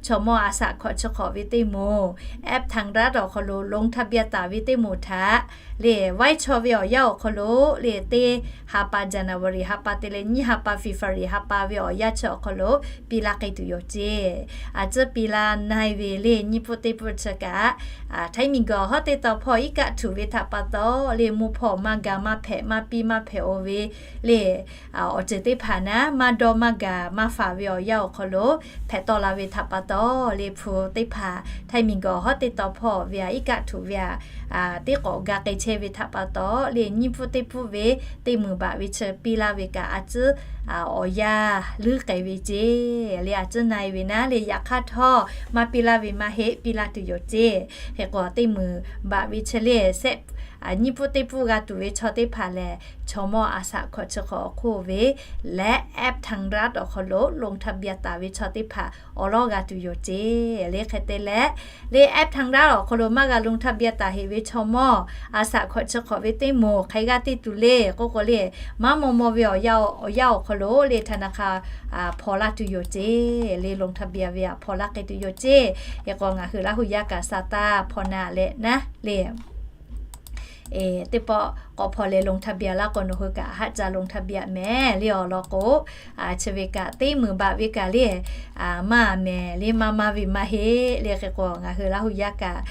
chaw mawˇ a shaꞈ hkawꞈ chi hk'awꞈ ve teˇ moˍ แอปธรรมรัฐ awˬ hk'aw lo ลงทะเบียน taˍ ve teˇ moˍ htaꞈ le, vaiˇ chaw ve awˬ yanˇ awˬ hk'aw lo le, teˇ ha pa January ha pa te leh nyiˇ ha pa February ha pa ve awˬ yanˇ chi awˬ hk'aw lo piˇ laˇ k'ai tuˬ yoˬ ce. A ciˉ piˇ laˇ na-e ve le nyiˇ pfuhˆ teˇ pfuhˆ chi kaꞈ, Htaiˇ miˬguiˬ awˬ hawˉ teˇ taw hpawˇ iˉ kaˆ htuꞈ ve htaꞈ pa taw le, mvuhˇ hpawˇ maˇ ga maˇ hpehꞈ maˇ piˇ maˇ hpehꞈ-o ve le, awˬ ceuˬ teˇ hpaˍ naˉ maˇ dawˇ maˇ gaˬ maˇ faˍ ve awˬ yanˇ awˬ hk'aw lo hpehꞈ tawˆ la ve htaꞈ pa taw le, hpu teˇ hpaˍ Htaiˇ miˬguiˬ awˬ hawˉ teˇ taw hpawˇ ve a iˉ kaˆ htuꞈ ve a teˇ k'awꞈ ga k'ai chehˇ ve htaꞈ pa taw le, nyiˇ pfuhˆ teˇ pfuhˆ ve teˇ meunˍ baꞈ ve chi piˇ laˇ ve kaꞈ a ciˉ awˬ yanˇ leuˉ k'ai ve ce. Le a ciˉ na-e ve naˉ le, yaꞈ hk'aˇ htawˇ maˇ piˇ laˇ ve maˇ heˆ, piˇ laˇ tuˬ yoˬ ce. Hk'e k'o teˇ meunˍ baꞈ ve chi le, nyiˇ pfuhˆ teˇ pfuhˆ g'a tuˬ ve chaw teˇ hpaˍ lehˬ, chaw mawˇ a shaꞈ hkawꞈ chi hk'awꞈ awˬ hk'oˆ ve le, แอปธรรมรัฐ awˬ hk'aw lo ลงทะเบียน taˍ ve chaw teˇ hpaˍ awˬ lawn g'a tuˬ yoˬ ce. Le hk'e te leh le, แอปธรรมรัฐ awˬ hk'aw lo maˇ g'a ลงทะเบียน taˍ heꞈ ve chaw mawˇ a shaꞈ hkawꞈ chi hk'awꞈ ve teˇ moˍ hk'aˬ hk'e g'a te tuˬ le k'oˆ k'o le, maˇ maw maw ve awˬ yanˇ awˬ hk'aw lo le ธนาคาร hpaw laˇ tuˬ yoˬ ce. Le ลงทะเบียน ve a hpaw laˇ k'ai tuˬ yoˬ ce. Hk'e k'o ngaˬ hui Laˇ hu yaˇ kaꞈ sa taˇ hpaw na leh naˉ le, teˇ pawˆ k'awꞈ hpaw leh ลงทะเบียน laˇ k'o nawˬ hui kaꞈ haˆ ca ลงทะเบียน mehˍ le awˬ lawn k'o, chi ve kaꞈ teˇ meunˍ baꞈ ve kaꞈ le, maˇ mehˍ le maˇ maˇ ve maˇ heˆ le. Hk'e k'o ngaˬ hui Laˇ hu yaˇ kaꞈ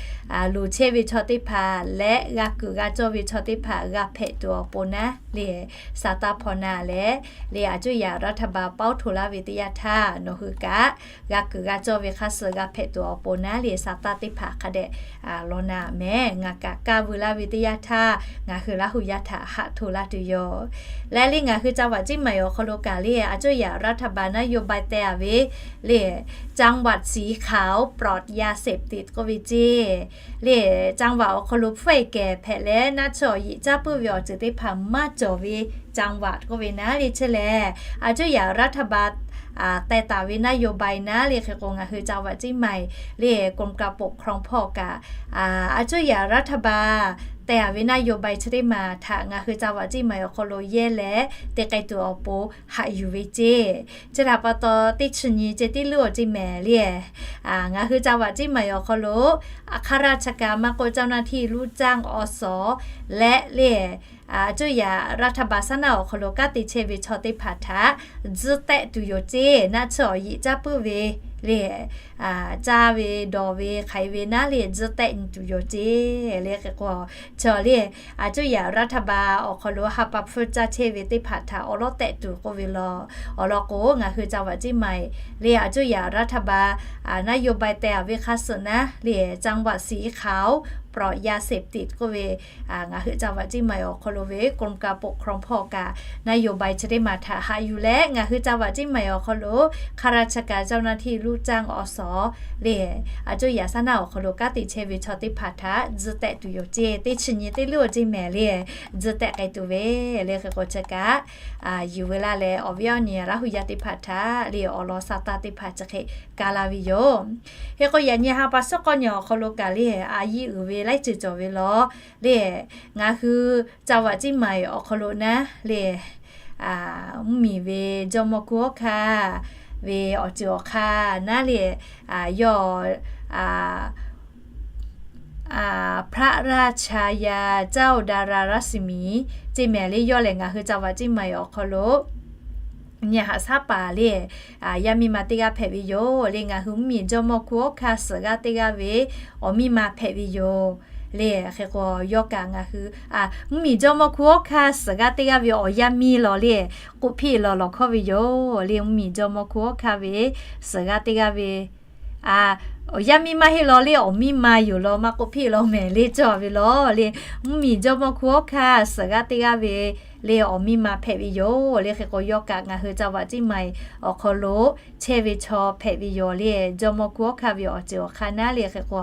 loˍ chehˇ ve chaw teˇ hpaˍ leh g'a kuiˬ g'a cawˇ ve chaw teˇ hpaˍ g'a hpehꞈ tuˬ awˬ pon naˉ le, sa taˇ hpaw na leh le, a cuˇ yaꞈ รัฐบาล pawˇ hto laˇ ve teˇ yanˇ htaˇ nawˬ hui kaꞈ g'a kuiˬ g'a cawˇ ve hk'a suh g'a hpehꞈ tuˬ awˬ pon naˉ le, sa taˇ teˇ hpaˍ hk'a dehꞈ law na mehˍ. Ngaˬ kaꞈ kaˇ veu laˇ ve teˇ yanˇ htaˇ ngaˬ hui Laˇ hu yaˇ htaꞈ haˆ hto laˇ tuˬ yoˬ. Leh le ngaˬ hui จังหวัดเชียงใหม่ awˬ hk'aw lo kaꞈ le, a cuˇ yaꞈ รัฐบาล นโยบาย teh a ve le, จังหวัดสีขาว ปลอดยาเสพติด k'oˆ ve ce. Le จังหวัด awˬ hk'aw lo hpfuhˇ e kehˬ hpehꞈ leh naˆ tsuhˇ awˬ yiꞈ caˇ puiˉ ve awˬ ceuˬ teˇ hpaˍ maˇ cawˬ ve จังหวัด k'oˆ ve naˉ le chi lehˬ, a cuˇ yaꞈ รัฐบาล teh taˍ ve นโยบาย naˉ le. Hk'e k'o ngaˬ hui จังหวัดเชียงใหม่ le กรมการปกครอง hpawˇ kaꞈ, a cuˇ yaꞈ รัฐบาล teh a ve นโยบาย chi teˇ maˬ htaꞈ ngaˬ hui จังหวัดเชียงใหม่ awˬ hk'aw lo yehˇ leh te k'ai tuˬ awˬ pon haꞈ yuˬ ve ce. Chi htaꞈ pa taw teˇ chi nyi ceh tiˉ leuˉ awˬ ce mehˍ le. Ngaˬ hui จังหวัดเชียงใหม่ awˬ hk'aw lo ข้าราชการ maˇ k'oˆ เจ้าหน้าที่ ลูกจ้าง อส leh le, a cuˇ yaꞈ รัฐบาล saˉ naˆ awˬ hk'aw lo kanˉ te chehˇ ve chaw teˇ hpaˍ htaꞈ tzuhˇ tehˆ tuˬ yoˬ ce. Naˆ tsuhˇ awˬ yiꞈ caˇ puiˉ ve le, caˇ ve dawˬ ve hk'aiˬ ve naˉ le tzuhˇ tehˆ nyi tuˬ yoˬ ce. Le hk'e k'o, chaw le, a cuˇ yaꞈ รัฐบาล awˬ hk'aw lo ha pa hpfuhˇ caˇ chehˇ ve teˇ hpaˍ htaꞈ awˬ lawn tehˆ tuˬ k'oˆ ve law. Awˬ lawn k'o ngaˬ hui จังหวัดเชียงใหม่ le, a cuˇ yaꞈ รัฐบาล นโยบาย teh a ve hk'a suh naˉ le, จังหวัดสีขาว ปลอดยาเสพติด k'oˆ ve, ngaˬ hui จังหวัดเชียงใหม่ awˬ hk'aw lo ve กรมการปกครอง hpawˇ kaꞈ นโยบาย chi teˇ maˬ htaꞈ haꞈ yuˬ leh ngaˬ hui จังหวัดเชียงใหม่ awˬ hk'aw lo ข้าราชการ เจ้าหน้าที่ ลูกจ้าง อส lehˬ, a coˇ yaꞈ shaˉ naˆ awˬ hk'aw lo kanˉ te chehˇ ve chaw teˇ hpaˍ htaꞈ tzuhˇ tehꞈ tuˬ yoˬ ceˇ. Teˇ chi nyi teˇ luˇ awˬ ceˇ mehˍ lehˬ, tzuhˇ tehꞈ k'ai tuˬ ve le. Hk'e k'o chi kaꞈ yuˬ ve laˇ leh, awˬ viˉ awˬ nyi Laˇ hu yaˇ teˇ hpaˍ htaꞈ lehˬ, awˬ lawn sa taˇ teˇ hpaˍ chi hk'e ka laˇ ve yoˬ. Hk'e k'o, yaꞈ nyi ha pa suhˉ k'awˇ nyi awˬ hk'aw lo kaꞈ lehˬ, a yiˇ uiˍ ve laiˉ ceuˬ cawˬ ve lawˬ lehˬ, ngaˬ hui จังหวัดเชียงใหม่ awˬ hk'aw lo naˉ lehˬ, mvuhˇmiˬ ve jawˇmawˇ hkunˉ hawˉ hkanˇ ve awˬ ceuˬ awˬ hk'aˇ naˉ lehˬ, yawˇ พระราชยาเจ้าดารารัศมี ceˇ mehˍ lehˬ. Yawˇ lehˬ ngaˬ hui จังหวัดเชียงใหม่ awˬ hk'aw lo nyi haꞈ shaˉ paˍ lehˬ, yaˇ miˇ ma teˇ g'aˇ hpehꞈ ve yoˬ lehˬ. Ngaˬ hui mvuhˇmiˬ jawˇmawˇ hkunˉ hawˉ hkanˇ suhˍ g'aˇ teˇ g'aˇ ve awˬ miˇ ma hpehꞈ ve yoˬ lehˬ. Hk'e k'o, yawˇ kaꞈ ngaˬ hui mvuhˇmiˬ jawˇmawˇ hkunˉ hawˉ hkanˇ suhˍ g'aˇ teˇ g'aˇ ve awˬ yaˇ miˇ lawˬ lehˬ, k'oˆ hpiˇ lawˬ lawˬ hkawˇ ve yoˬ lehˬ. Mvuhˇmiˬ jawˇmawˇ hkunˉ hawˉ hkanˇ ve suhˍ g'aˇ teˇ g'aˇ ve awˬ yaˇ miˇ maˇ heˆ lawˬ lehˬ, awˬ miˇ ma yoˬ lawˬ, maˇ k'oˆ hpiˇ lawˬ mehˍ lehˬ, cawˬ ve lawˬ lehˬ. Mvuhˇmiˬ jawˇmawˇ hkunˉ hawˉ hkanˇ suhˍ g'aˇ teˇ g'aˇ ve lehˬ, awˬ miˇ ma hpehꞈ ve yoˬ lehˬ. Hk'e k'o, yawˇ kaꞈ ngaˬ hui จังหวัดเชียงใหม่ awˬ hk'aw lo chehˇ ve chaw hpehꞈ ve yoˬ lehˬ. Jawˇmawˇ hkunˉ hawˉ hkanˇ ve awˬ ceuˬ awˬ hk'aˇ naˉ lehˬ. Hk'e k'o,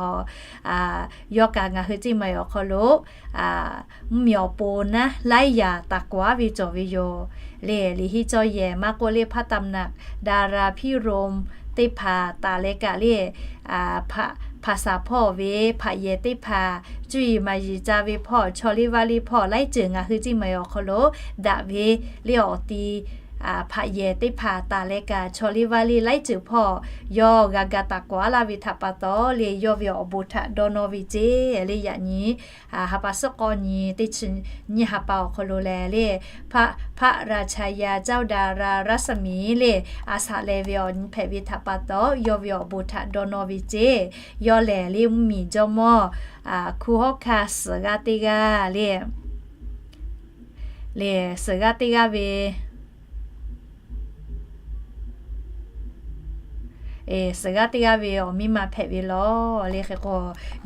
yawˇ kaꞈ ngaˬ hui เชียงใหม่ awˬ hk'aw lo mvuhˇmiˬ awˬ pon naˉ laiˉ yaꞈ taˍ k'awꞈ aˉ ve cawˬ ve yoˬ lehˬ. Liꞈ henˇ cawˇ yehˬ maˇ k'oˆ lehˬ, พระตำหนัก ดาราพิรม teˇ hpaˍ taˍ leh kaꞈ lehˬ, hpaˍ saˍ hpawˇ ve hpaꞈ yehˬ teˇ hpaˍ, cuˇ yiˍ maˍ yiˍ ca ve hpawˇ, chaw liˇ vaˇ liˇ hpawˇ laiˉ ceuˬ ngaˬ hui เชียงใหม่ awˬ hk'aw lo daꞈ ve lehˬ, awˬ ti hpaꞈ yehˬ teˇ hpaˍ taˍ leh kaꞈ, chaw liˇ vaˇ liˇ laiˉ ceuˬ hpawˇ yawˇ g'a ga taˍ k'awꞈ aˉ laˇ ve htaꞈ pa taw lehˬ, yawˇ ve awˬ bon htaꞈ dawˇ nawˇ ve ceˇ lehˬ. Yaꞈ nyi ha pa suhˉ k'awˇ nyi teˇ chi nyi ha pa awˬ hk'aw lo lehˬ lehˬ, พระราชยาเจ้าดารารัศมี lehˬ, a shaꞈ leh ve awˬ nyi hpehꞈ ve htaꞈ pa taw, yawˇ ve awˬ bon htaꞈ dawˇ nawˇ ve ceˇ. Yawˇ lehˬ lehˬ, mvuhˇmiˬ jawˇmawˇ hkunˉ hawˉ hkanˇ suhˍ g'aˇ teˇ g'aˇ lehˬ, lehˬ suhˍ g'aˇ teˇ g'aˇ ve suhˍ g'aˇ teˇ g'aˇ ve awˬ miˇ ma hpehꞈ ve lawˬ lehˬ. Hk'e k'o,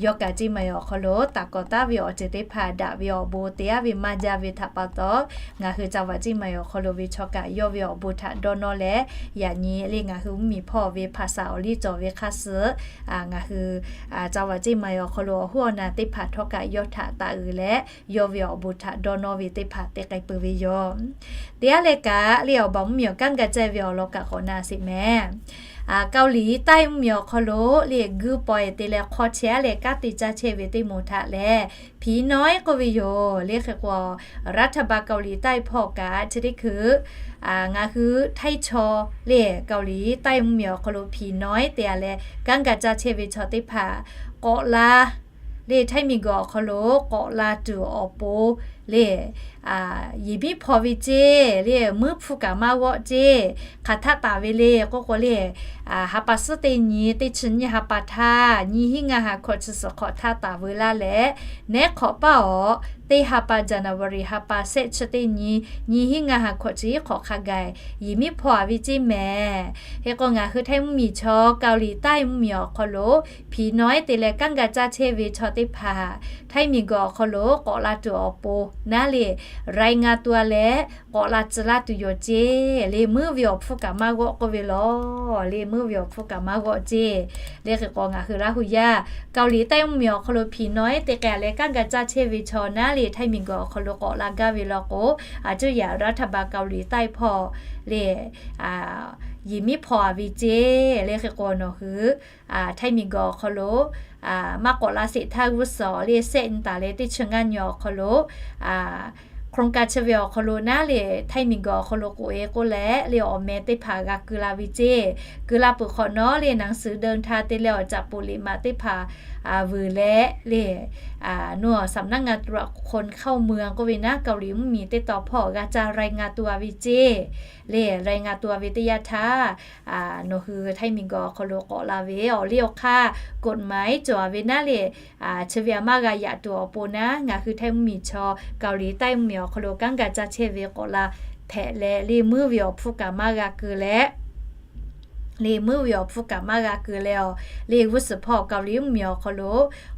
yawˇ kaꞈ เชียงใหม่ awˬ hk'aw lo taˍ k'awꞈ taˉ ve awˬ ceuˬ teˇ hpaˍ daꞈ ve awˬ bon te aˉ ve maˇ jaˇ ve htaꞈ pa taw, ngaˬ hui จังหวัดเชียงใหม่ awˬ hk'aw lo ve chaw kaꞈ yawˇ ve awˬ bon htaꞈ dawˇ nawˇ leh, yaꞈ nyi lehˬ ngaˬ hui mvuhˇmiˬ hpawˇ ve hpaˍ saˍ awˬ liˇ cawˬ ve hk'aˇ suh ngaˬ hui จังหวัดเชียงใหม่ awˬ hk'aw lo awˬ hoˉ awˬ naˬ teˇ hpaˍ htawˇ kaꞈ yawˇ htaꞈ taˍ uiˍ leh, yawˇ ve awˬ bon htaꞈ dawˇ nawˇ ve teˇ hpaˍ te k'ai peuˬ ve yoˬ. Teˇ g'aˇ leh kaꞈ lehˬ, awˬ baˬ mvuhˇmiˬ awˬ kanˉ ga caˇ ve awˬ lawn kaꞈ k'awꞈ na sheˍ mehˍ. เกาหลีใต้ mvuhˇmiˬ awˬ hk'aw lo lehˬ, guˇ paw-e te leh hk'aw chehˇ aˉ leh kanˉ te caˇ chehˇ ve teˇ moˍ htaꞈ lehˬ, ผีน้อย k'oˆ ve yoˬ lehˬ. Hk'e k'o, รัฐบาลเกาหลีใต้ hpawˇ kaꞈ chi teˇ hkui ngaˬ hui htaiˇ chaw lehˬ, เกาหลีใต้ mvuhˇmiˬ awˬ hk'aw lo ผีน้อย te a leh kanˉ ga caˇ chehˇ ve chaw teˇ hpaˍ k'awꞈ la lehˬ, htaiˇ miˬguiˬ awˬ hk'aw lo k'awꞈ la tuˬ awˬ pon lehˬ, yehˬ miˉ hpaw ve ceˇ lehˬ, muiˉ hpu kaꞈ maˇ g'awˆ ceˇ, hk'aˬ htaˆ taˍ ve lehˬ k'oˆ k'o lehˬ, ha pa suhˉ teˇ nyi teˇ chi nyiˇ ha pa htaˇ, nyiˇ hinˉ ngaˇ ha hkawꞈ chi suhˍ hk'awꞈ htaˇ taˍ veu laˇ leh, nehˉ hk'awꞈ paˇ awˬ teˇ ha pa January ha pa shehˆ chi teˇ nyi, nyiˇ hinˉ ngaˇ ha hkawꞈ chi iˉ hk'awꞈ hk'a gaˬ yehˬ miˉ hpaw a ve ceˇ mehˍ. Hk'e k'o, ngaˬ hui htaiˇ mvuhˇmiˬ chaw เกาหลีใต้ mvuhˇmiˬ awˬ hk'aw lo ผีน้อย te leh kanˉ ga caˇ chehˇ ve chaw teˇ hpaˍ htaiˇ miˬguiˬ awˬ hk'aw lo k'awꞈ la tuˬ awˬ pon naˉ lehˬ, รายงานตัว leh k'awꞈ la tcuh laˇ tuˬ yoˬ ceˇ lehˬ, muiˉ ve awˬ hpfuhˇ kaꞈ maˇ g'awˆ k'oˆ ve lawˬ lehˬ, muiˉ ve awˬ hpfuhˇ kaꞈ maˇ g'awˆ ceˇ. Lehˬ hk'e k'o, ngaˬ hui Laˇ hu yaˇ เกาหลีใต้ mvuhˇmiˬ awˬ hk'aw lo ผีน้อย te k'ai a leh kanˉ ga caˇ chehˇ ve chaw naˉ lehˬ, htaiˇ miˬguiˬ awˬ hk'aw lo k'awꞈ la gaˇ ve law k'o, a cuˇ yaꞈ รัฐบาลเกาหลีใต้ hpawˇ lehˬ, yehˬ miˉ hpaw a ve ceˇ. Lehˬ hk'e k'o, nawˬ hui htaiˇ miˬguiˬ awˬ hk'aw lo maˇ k'awꞈ la sheˍ htaˇ g'uˇ suhˍ lehˬ, shehˆ nyi taˍ leh teˇ chi ngaˇ nyi awˬ hk'aw lo โครงการ chi ve awˬ hk'aw lo naˉ lehˬ, htaiˇ miˬguiˬ awˬ hk'aw lo k'oꞈ e k'oˆ leh lehˬ, awˬ meh teˇ hpaˍ g'a keu la ve ceˇ. Keu la peuˬ hk'awꞈ nawˉ lehˬ, หนังสือเดินทาง te leh awˬ caꞈ poˍ liꞈ maꞈ teˇ hpaˍ vuiˬ leh lehˬ, สำนักงานตรวจคนเข้าเมือง k'oˆ ve naˉ, เกาหลี mvuhˇmiˬ teˇ tawn hpawˇ g'a caˇ รายงานตัว ve ceˇ. Lehˬ รายงานตัว ve teˇ yanˇ htaˇ, nawˬ hui htaiˇ miˬguiˬ awˬ hk'aw lo k'awꞈ la ve awˬ liˇ awˬ hk'aˇ กฎหมาย cawˬ a ve naˉ lehˬ, chi ve a maˇ g'a yaꞈ tuˬ awˬ pon naˉ, ngaˬ hui htaiˇ mvuhˇmiˬ chaw เกาหลีใต้ mvuhˇmiˬ awˬ hk'aw lo kanˉ ga caˇ chehˇ ve k'awꞈ la hpehꞈ leh, lehˬ muiˉ ve awˬ hpfuhˇ kaꞈ maˇ g'a keu leh, lehˬ muiˉ ve awˬ hpfuhˇ kaꞈ maˇ g'a keu leh awˬ, lehˬ g'uˇ suhˍ hpawˇ เกาหลี mvuhˇmiˬ awˬ hk'aw lo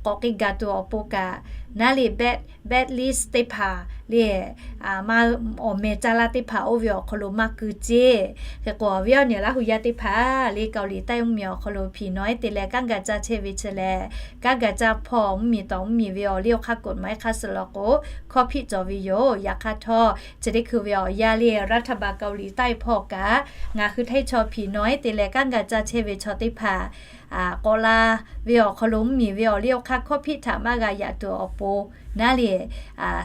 k'awꞈ k'ai gaˬ tuˬ awˬ pon kaꞈ naˉ lehˬ, black list teˇ hpaˍ le, awˬ meh caˇ laˇ teˇ hpaˍ oˇ ve awˬ hk'aw lo maˇ keu ceˇ. Hk'e k'o, awˬ viˉ awˬ nyi Laˇ hu yaˇ teˇ hpaˍ le, Kaoˍliˍ taˆ mvuhˇmiˬ awˬ hk'aw lo hpiˍ nawˉ-eˉ te leh kanˉ ga caˇ chehˇ ve chi lehˬ, kanˉ ga caˇ hpawˇ mvuhˇmiˬ tawˍ mvuhˇmiˬ ve awˬ liˇ awˬ hk'aˇ กฎหมาย hk'a suh law k'o, hkawˇ hpiˆ cawˬ ve yoˬ. Yaꞈ hk'aˇ htawˇ, chi teˇ hkui ve awˬ yanˇ le รัฐบาล Kaoˍliˍ taˆ hpawˇ kaꞈ ngaˬ hui hteˇ chaw hpiˍ nawˉ-eˉ te leh kanˉ ga caˇ chehˇ ve chaw teˇ hpaˍ k'awꞈ la ve awˬ hk'aw lo mvuhˇmiˬ ve awˬ liˇ awˬ hk'aˇ hkawˇ hpiˆ htaꞈ maˇ g'a yaꞈ tuˬ awˬ pon naˉ le,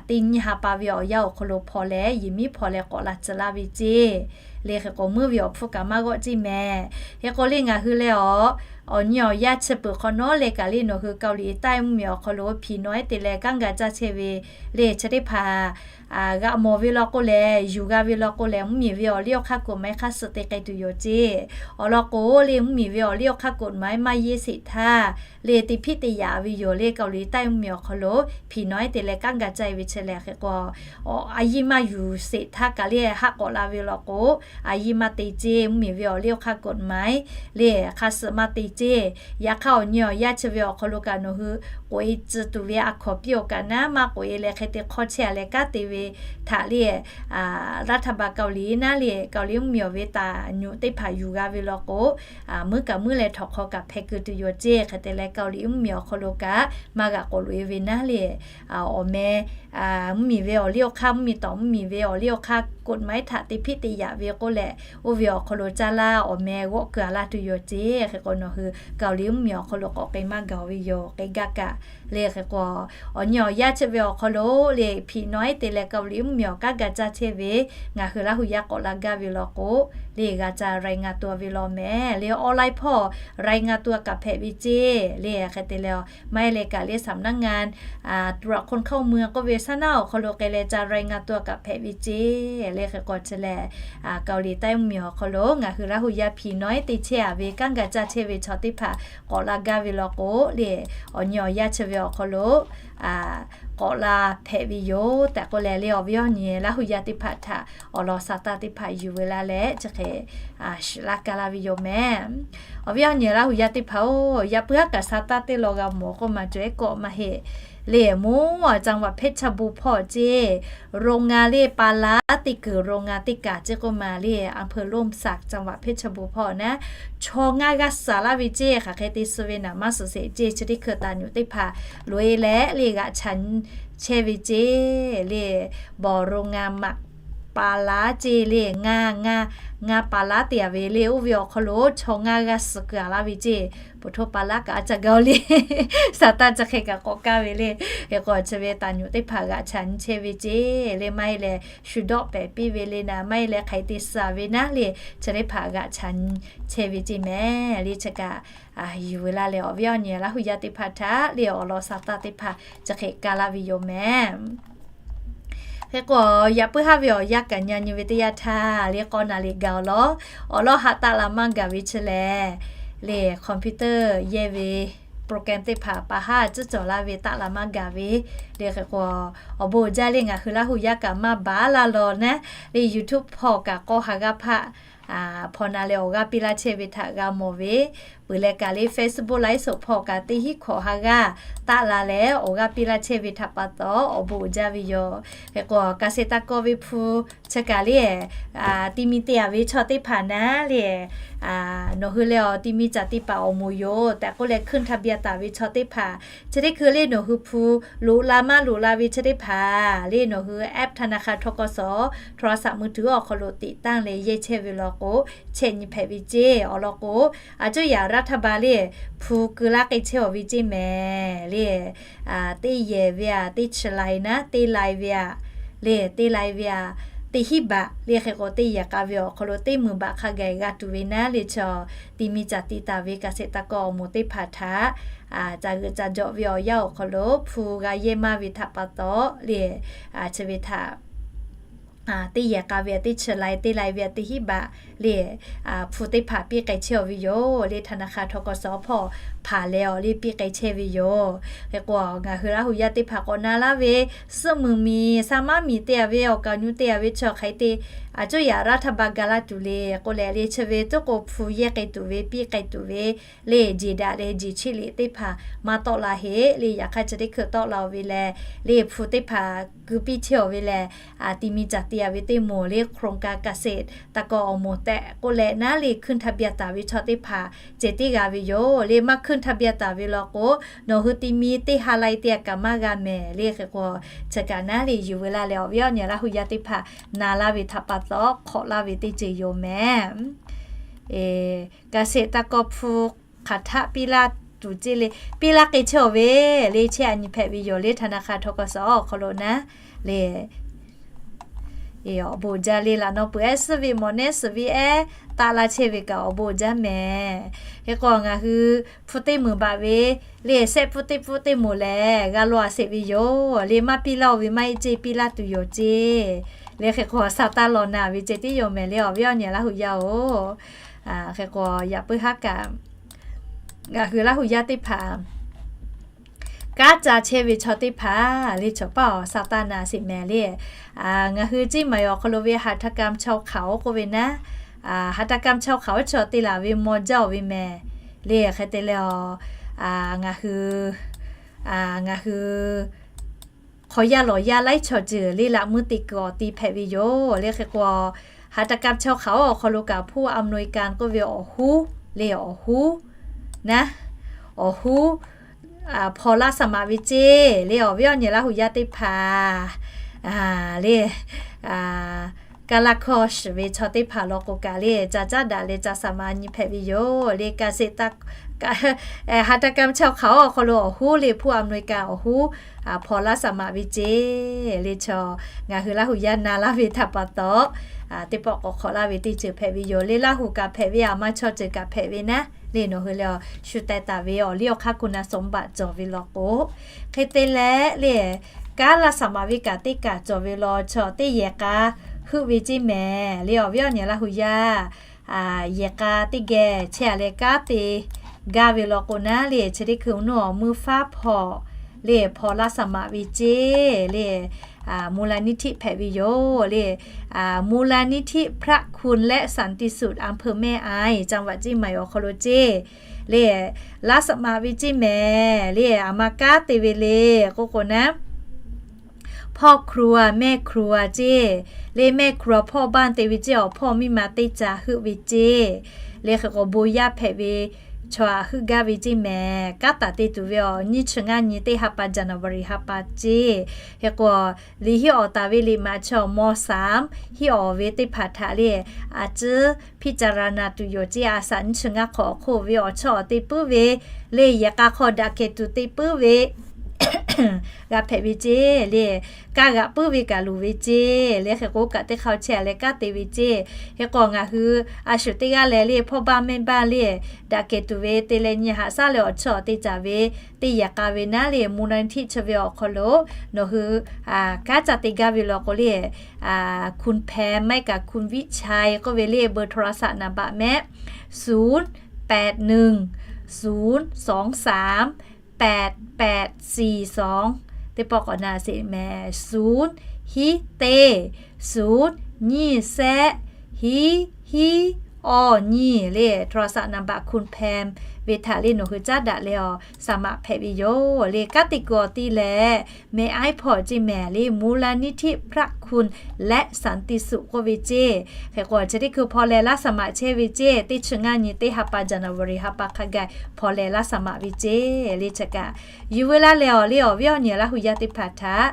teˇ nyiˇ ha pa ve awˬ yanˇ awˬ hk'aw lo hpaw leh, yehˬ miˉ hpaw leh k'awꞈ la tcuh laˇ ve ceˇ. Le hk'e k'o, meuˇ ve awˬ hpfuhˇ kaꞈ maˇ g'awˆ ceˇ mehˍ. Hk'e k'o le ngaˬ hui leh awˬ, awˬ nyi awˬ yanˇ chi peuˬ hk'awꞈ nawˉ leh kaꞈ le nawˬ hui Kaoˍliˍ taˆ mvuhˇmiˬ awˬ hk'aw lo hpiˍ nawˉ-eˉ te leh kanˉ ga caˇ chehˇ ve le chi teˇ hpaˍ g'aꞈ mawˬ ve law k'o lehˬ, yuˬ g'a ve law k'o lehˬ, mvuhˇmiˬ ve awˬ liˇ awˬ hk'aˇ กฎหมาย hk'a suh te k'ai tuˬ yoˬ ceˇ. Awˬ lawn k'o le, mvuhˇmiˬ ve awˬ liˇ awˬ hk'aˇ กฎหมาย maˇ yeˇ sheˍ htaˇ le, te hpiˆ te yaꞈ ve yoˬ le. Kaoˍliˍ taˆ mvuhˇmiˬ awˬ hk'aw lo hpiˍ nawˉ-eˉ te leh kanˉ ga caˇ ve chi lehˬ, hk'e k'o, a yiˇ maˇ yuˬ sheˍ htaˇ kaꞈ le haˆ k'awꞈ la ve law k'o, a yiˇ maˇ te ceˇ. Mvuhˇmiˬ ve awˬ liˇ awˬ hk'aˇ กฎหมาย le hk'a suh maˇ te ceˇ. Yaꞈ hk'aˇ awˬ nyi awˬ yanˇ chi ve awˬ hk'aw lo kaꞈ nawˬ hui k'oꞈ-e tcuh tuˬ ve a hkawnˍ piˇ-oˬ kaꞈ naˉ, maˇ k'oꞈ-e leh hk'e te hk'awˇ chehˇ-a leh kanˉ te ve htaꞈ le รัฐบาล Kaoˍliˍ naˉ le, Kaoˍliˍ mvuhˇmiˬ awˬ ve taˍ nyuꞈ teˇ hpaˍ yuˬ g'a ve law k'o, meuˇ kaꞈ meuˇ leh htawnˍ hk'aw kaꞈ hpeh keu tuˬ yoˬ ceˇ. Hk'e te leh Kaoˍliˍ mvuhˇmiˬ awˬ hk'aw lo kaꞈ maˇ g'a k'oꞈ loꞈ-e ve naˉ le, awˬ meh mvuhˇmiˬ ve awˬ liˇ awˬ hk'aˇ, mvuhˇmiˬ tawˍ mvuhˇmiˬ ve awˬ liˇ awˬ hk'aˇ กฎหมาย htaꞈ te hpiˆ te yaꞈ ve k'oˆ leh, oˇ ve awˬ hk'aw lo caˇ laˇ awˬ meh g'awˆ keu-a laˇ tuˬ yoˬ ceˇ. Hk'e k'o, nawˬ hui Kaoˍliˍ mvuhˇmiˬ awˬ hk'aw lo k'awꞈ k'ai maˇ gaˬ-oˬ ve yoˬ, k'ai gaˇ kaꞈ. Le hk'e k'o, awˬ nyi awˬ yanˇ chi ve awˬ hk'aw lo le hpiˍ nawˉ-eˉ te leh Kaoˍliˍ mvuhˇmiˬ awˬ kanˉ ga caˇ chehˇ ve ngaˬ hui Laˇ hu yaˇ k'awꞈ la gaˇ ve law k'o, le g'a ca รายงานตัว ve law mehˍ. Le online hpawˇ รายงานตัว kaꞈ hpehꞈ ve ceˇ. Le hk'e te leh, maˇ heˆ leh kaꞈ le สำนักงานตรวจคนเข้าเมือง k'oˆ ve saˉ naˉ awˬ hk'aw lo k'ai leh ca รายงานตัว kaꞈ hpehꞈ ve ceˇ. Le hk'e k'o chi lehˬ, Kaoˍliˍ taˆ mvuhˇmiˬ awˬ hk'aw lo ngaˬ hui Laˇ hu yaˇ hpiˍ nawˉ-eˉ te chehˇ-a ve kanˉ ga caˇ chehˇ ve chaw teˇ hpaˍ k'awꞈ la gaˇ ve law k'o le, awˬ nyi awˬ yanˇ chi ve awˬ hk'aw lo k'awꞈ la hpehꞈ ve yoˬ tehꞈ k'oˆ leh, le awˬ viˉ awˬ nyi Laˇ hu yaˇ teˇ hpaˍ htaꞈ awˬ lawn sa taˇ teˇ hpaˍ yuˬ ve laˇ leh chi hk'e shiˍ laˇ ka laˇ ve yoˬ mehˍ. Awˬ viˉ awˬ nyi Laˇ hu yaˇ teˇ hpaˍ-oˬ, yaꞈ puiˉ haˉ kaꞈ sa taˇ teˇ law g'a mawˬ k'oˆ ma cawˬ-e kawˆ maˇ heˆ. Le mawˬ จังหวัดเพชรบูรณ์ hpawˇ ceˇ, โรงงาน le pa laˉ teˇ kuiˬ โรงงาน teˇ kaˬ ceˇ k'oˆ ma le อำเภอร่มสัก จังหวัดเพชรบูรณ์ hpawˇ naˉ, chaw ngaˇ g'aˇ suhˍ laˇ ve ceˇ. Hk'aˬ hk'e te suh ve naˍ maˇ suhˍ sheˍ ceˇ. Chi teˇ hkui taˍ nyuꞈ teˇ hpaˍ loꞈ-e leh le g'aꞈ chaꞈ chehˇ ve ceˇ. Le บ่อโรงงานหมักปลาร้า ceˇ le ngaˇ, ngaˇ, ngaˇ pa laˉ te-a ve le, oˇ ve awˬ hk'aw lo chaw ngaˇ g'aˇ suhˍ keu-a laˇ ve ceˇ. โผงทองปลาร้า kaꞈ a ca gaˇ-oˬ le, sa taˇ chi hk'e kaꞈ k'awꞈ kaˇ ve le. Hk'e k'o chi ve taˍ nyuꞈ teˇ hpaˍ g'aꞈ chaꞈ nyi chehˇ ve ceˇ. Le maˇ heˆ leh shu dawˆ pehˍ piˇ ve le naˍ, maˇ heˆ leh hk'aˬ hk'e te suh ve naˉ le, chi teˇ hpaˍ g'aꞈ chaꞈ nyi chehˇ ve ceˇ mehˍ. Le chi kaꞈ yuˬ ve laˇ leh awˬ viˉ awˬ nyi Laˇ hu yaˇ teˇ hpaˍ htaꞈ le awˬ lawn sa taˇ teˇ hpaˍ chi hk'e ka laˇ ve yoˬ mehˍ. Hk'e k'o, yaꞈ puiˉ haˉ ve awˬ yanˇ kaꞈ nyi nyi ve teˇ yanˇ htaˇ le k'awˇ na le gaˬ-oˬ lawˬ. Awˬ lawˉ haꞈ taˆ la maˇ gaˬ ve chi lehˬ, le computer yehˇ ve program teˇ hpaˍ pa haˉ tcuhˉ cawˬ laˇ ve taˆ la maˇ gaˬ ve. Le hk'e k'o, awˬ bon uiˍ jaˇ le ngaˬ hui Laˇ hu yaˇ kaꞈ maˇ baˬ laˇ lawˬ naˉ, le YouTube hpawˇ kaꞈ k'awˇ ha g'aˇ hpaˆ hpaw na leh awˬ g'aˇ piˇ laˇ chehˇ ve htaꞈ g'a mawˬ ve, peuˬ leh kaꞈ le Facebook live show hpawˇ kaꞈ teˇ hinˉ hkawꞈ ha g'aˇ taˆ la leh awˬ g'aˇ piˇ laˇ chehˇ ve htaꞈ pa taw awˬ bon uiˍ jaˇ ve yoˬ. Hk'e k'o, เกษตรกร ve hpu chi kaꞈ le, ti mi te-a ve chaw teˇ hpaˍ naˉ le, nawˬ hui leh awˬ ti mi caˬ ti paˍ awˬ moˍ yoˬ tehꞈ k'oˆ leh ขึ้นทะเบียน taˍ ve chaw teˇ hpaˍ, chi teˇ hkui le nawˬ hui hpu loꞈ la maˇ loꞈ la ve chi teˇ hpaˍ le nawˬ hui แอปธนาคาร ทกส โทรศัพท์มือถือ awˬ hk'aw lo ติดตั้ง leh yehˇ chehˇ ve law k'o, chehˇ nyi hpehꞈ ve ceˇ. Awˬ lawn k'o, a cuˇ yaꞈ รัฐบาล le hpu keu laˇ k'ai chehˇ awˬ ve ceˇ mehˍ le. Teˇ yehˬ ve-a, teˇ chi lai naˉ, teˇ lai ve-a, le teˇ lai ve-a, teˇ hinˉ baꞈ le hk'e k'o teˇ yehˬ k'a ve awˬ hk'aw lo teˇ meunˍ baꞈ hk'a gaˬ g'a tuˬ ve naˉ le chaw, ti mi caˬ ti taˍ ve เกษตรกร awˬ moˍ teˇ hpaˍ htaꞈ ca g'euꞈ ca jawꞈ ve awˬ yanˇ awˬ hk'aw lo hpu g'a yehˇ maˇ ve htaꞈ pa taw le, chi ve htaꞈ teˇ yehˬ k'a ve a teˇ chi lai, teˇ lai ve a teˇ hinˉ baꞈ le, hpu teˇ hpaˍ piˇ k'ai chehˇ-oˬ ve yoˬ. Le ธนาคาร ทกส hpawˇ hpanˍ leh awˬ le piˇ k'ai chehˇ ve yoˬ. Hk'e k'o, ngaˬ hui Laˇ hu yaˇ teˇ hpaˍ k'awꞈ na laˇ ve, suhˆ muiˬ miˬ, saˍ maˉ miˬ te-a ve, awˬ kaˍ awˬ nu te-a ve chaw hk'aˬ hk'e te, a cuˇ yaꞈ raˇ htaˇ ba ga laˇ tuˬ le k'oˆ leh, le chi ve tuˉ k'o hpu yehˇ k'ai tuˬ ve, piˇ k'ai tuˬ ve, le jeˬ daꞈ leh jeˬ cheˆ liꞈ teˇ hpaˍ maˇ tawˆ la heˆ. Le yaꞈ hk'aˇ chi teˇ hkui tawˆ la-oˬ ve lehˬ, le hpu teˇ hpaˍ ku piˇ chehˇ-oˬ ve lehˬ, ti mi caˬ te-a ve teˇ moˍ le โครงการเกษตรกร awˬ moˍ tehꞈ k'oˆ leh naˉ le ขึ้นทะเบียน taˍ ve chaw teˇ hpaˍ ceh tiˉ g'a ve yoˬ. Le maˇ ขึ้นทะเบียน taˍ ve law k'o, nawˬ hui ti mi teˇ ha lai te-a kaꞈ maˇ g'a mehˍ. Le hk'e k'o, chi kaꞈ naˉ le yuˬ veu laˇ leh awˬ viˉ awˬ nyi Laˇ hu yaˇ teˇ hpaˍ na laˇ ve htaꞈ pa taw hk'awꞈ laˇ ve teˇ ceuˬ yoˬ mehˍ. เกษตรกร hpu hk'aˬ htaˆ piˇ laˇ tuˬ ceˇ le, piˇ laˇ k'ai chehˇ-oˬ ve, le chehˇ a nyi hpehꞈ ve yoˬ. Le ธนาคาร ทกส awˬ hk'aw lo naˉ le awˬ bon jaˇ le laꞈ naw peuˬ ehˉ suhˉ ve mawˬ nehˉ suhˍ ve ehˉ taˆ laˇ chehˇ ve kaꞈ awˬ bon jaˇ mehˍ. Hk'e k'o ngaˬ hui hpu teˇ meunˍ baꞈ ve le sehˆ pfuhˇ teˇ pfuhˇ teˇ moˍ lehˬ g'a law a sheˍ ve yoˬ. Le maˇ piˇ laˇ-oˬ ve maˇ heˆ ceˇ, piˇ laˇ tuˬ yoˬ ceˇ. Le hk'e k'o sa taˇ law na ve ceh tiˉ yoˬ mehˍ le awˬ viˉ awˬ nyi Laˇ hu yaˇ-oˬ. Hk'e k'o yaꞈ puiˉ haˉ kaꞈ ngaˬ hui Laˇ hu yaˇ teˇ hpaˍ kanˉ ca chehˇ ve chaw teˇ hpaˍ le chaw paˇ awˬ sa taˇ na sheˍ mehˍ le. Ngaˬ hui ceˇ maˬ awˬ hk'aw lo ve หัตถกรรมชาวเขา k'oˆ ve naˉ, หัตถกรรมชาวเขา chaw te laˬ ve maw jaˇ-oˬ ve mehˍ le. Hk'e te leh ngaˬ hui ngaˬ hui hk'aw yaˇ lawˬ yaˇ laiˉ chaw ceuˬ le laꞈ meuˇ te kuiˬ awˬ ti hpehꞈ ve yoˬ. Le hk'e k'o, หัตถกรรมชาวเขา awˬ hk'aw lo kaꞈ ผู้อำนวยการ k'oˆ ve awˬ huˉ le awˬ huˉ naˉ, awˬ huˉ hpaw laˇ สมัคร ve ceˇ le awˬ viˉ awˬ nyi Laˇ hu yaˇ teˇ hpaˍ le kaˇ laˇ hkawˇ shiˍ ve chaw teˇ hpaˍ law k'o kaꞈ le ca caˉ daꞈ leh ca สมัคร a nyi hpehꞈ ve yoˬ. Le เกษตร หัตถกรรมชาวเขา awˬ hk'aw lo awˬ huˉ le ผู้อำนวยการ awˬ huˉ hpaw laˇ สมัคร ve ceˇ le chaw ngaˬ hui Laˇ hu yaˇ na laˇ ve htaꞈ pa taw teˇ pawˆ k'awꞈ hk'awꞈ laˇ ve teˇ ceuˬ hpehꞈ ve yoˬ. Le Laˇ hu kaꞈ hpehꞈ ve, a ma chaw ceuˬ kaꞈ hpehꞈ ve naˉ le nawˬ hui le shu teh taˍ ve awˬ liˇ awˬ hk'aˇ คุณสมบัติ cawˬ ve law k'o, hk'e te leh le kanˉ laˇ สมัคร ve kaꞈ teˇ kaꞈ cawˬ ve law chaw teˇ yehˬ k'a heuˆ ve ceˇ mehˍ le awˬ viˉ awˬ nyi Laˇ hu yaˇ yehˬ k'a teˇ geh chehˇ-a leh kanˉ te gaˇ ve law k'o naˉ le chi teˇ hkui awˬ nuˇ awˬ meuˇ faˉ hpawꞈ le hpaw laˇ สมัคร ve ceˇ le มูลนิธิ hpehꞈ ve yoˬ le. มูลนิธิพระคุณและสันติสุข อำเภอแม่อาย จังหวัดเชียงใหม่ awˬ hk'aw lo ceˇ le laˇ สมัคร ve ceˇ mehˍ le. A ma kanˉ te ve le k'oˆ k'o naˉ พ่อครัว แม่ครัว ceˇ le แม่ครัว พ่อบ้าน te ve ceˇ awˬ hpawˇ miˇ ma teˇ ca heuˆ ve ceˇ le hk'e k'o bon yaˇ hpehꞈ ve chaw aꞈ heuˆ gaˇ ve ceˇ mehˍ. Kanˉ taˍ te tuˬ ve awˬ nyiˇ chi ngaˇ nyi teˇ ha pa January ha pa ceˇ. Hk'e k'o liꞈ hiˆ awˍ taˍ ve liꞈ maꞈ chaw ม.สาม hiˆ awˍ ve teˇ hpaˍ htaꞈ le a ciˉ พิจารณา tuˬ yoˬ ceˇ. A shaꞈ nyiˇ chi ngaˇ hk'awꞈ awˬ hk'oˆ ve awˬ chawˇ awˬ te puiˉ ve le yehˬ k'a hk'aw daꞈ kehˬ tuˬ te puiˉ ve g'a hpehꞈ ve ceˇ le. Kaˇ g'aꞈ puiˉ ve kaꞈ luˬ ve ceˇ le hk'e k'o kaꞈ teˇ hk'aˇ chehˇ-a leh kanˉ te ve ceˇ. Hk'e k'o ngaˬ hui a shuˍ teˇ g'aˇ leh le พ่อบ้าน แม่บ้าน le daꞈ kehˬ tuˬ ve te leh nyi haꞈ shaˉ leh awˬ chawˇ awˬ te caˍ ve teˇ yehˬ k'a ve naˉ le มูลนิธิ chi ve awˬ hk'aw lo nawˬ hui kanˉ ca te gaˇ ve law k'o le คุณแพม maˇ heˆ kaꞈ คุณวิชัย k'oˆ ve le เบอร์โทรศัพท์ นามบัตร mehˍ ศูนย์ แปด หนึ่ง ศูนย์ สอง สาม แปด แปด สี่ สอง teˇ pawˆ k'awꞈ na sheˍ mehˍ ศูนย์ hiˉ teˇศูนย์ nyiˇ shehˆ hiˉ hiˉ awˬ nyiˇ le โทรศัพท์ นามบัตร คุณแพม ve htaꞈ le nawˬ hui caˉ daꞈ leh awˬ สมัคร hpehꞈ ve yoˬ le. Kanˉ te kuiˬ awˬ ti lehˬ mehˍ aiˉ hpawˇ ceˇ mehˍ le มูลนิธิพระคุณและสันติสุข k'oˆ ve ceˇ. Hk'e k'o chi teˇ hkui hpaw leh laˇ สมัคร chehˇ ve ceˇ. Teˇ chi ngaˇ nyi teˇ ha pa January ha pa hk'a gaˬ hpaw leh laˇ สมัคร ve ceˇ le chi kaꞈ yuˬ veu laˇ leh awˬ le awˬ viˉ awˬ nyi Laˇ hu yaˇ teˇ hpaˍ htaꞈ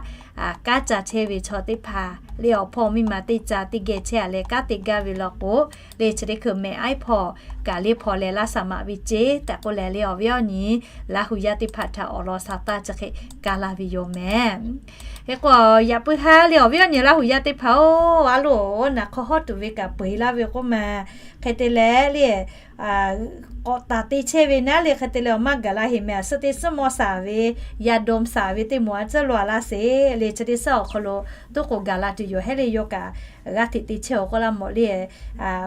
kanˉ ca chehˇ ve chaw teˇ hpaˍ le awˬ hpawˇ miˇ ma teˇ ca teˇ geh chehˇ-a leh kanˉ te gaˇ ve law k'o le chi teˇ hkui mehˍ aiˉ hpawˇ kaꞈ le hpaw leh laˇ saˍ maꞈ ve ceˇ tehꞈ k'oˆ leh le awˬ viˉ awˬ nyi Laˇ hu yaˇ teˇ hpaˍ htaꞈ awˬ lawn sa taˇ chi hk'e kaˇ laˇ ve yoˬ mehˍ. Hk'e k'o, yaꞈ puiˉ haˉ le awˬ viˉ awˬ nyi Laˇ hu yaˇ teˇ hpaˍ-oˬ, a loˬ naˬ hk'aw hawˉ tuˬ ve kaꞈ peu eˬ laˇ ve k'oˆ ma. Hk'e te leh le, k'awꞈ taˍ te chehˇ ve naˉ le hk'e te leh awˬ maˇ gaˬ la heˍ mehˍ. Suh teˇ suhˉ maw saˍ ve, yaˇ dawˇ saˍ ve teˇ moˍ a tcuhˉ lo a laˇ sheˍ le chi teˇ suhˉ awˬ hk'aw lo toˇ k'o gaˬ la tuˬ yoˬ. Hehˉ le yawˇ kaꞈ g'a hteꞈ te chehˇ-oˬ k'oˆ laˇ mawˬ le.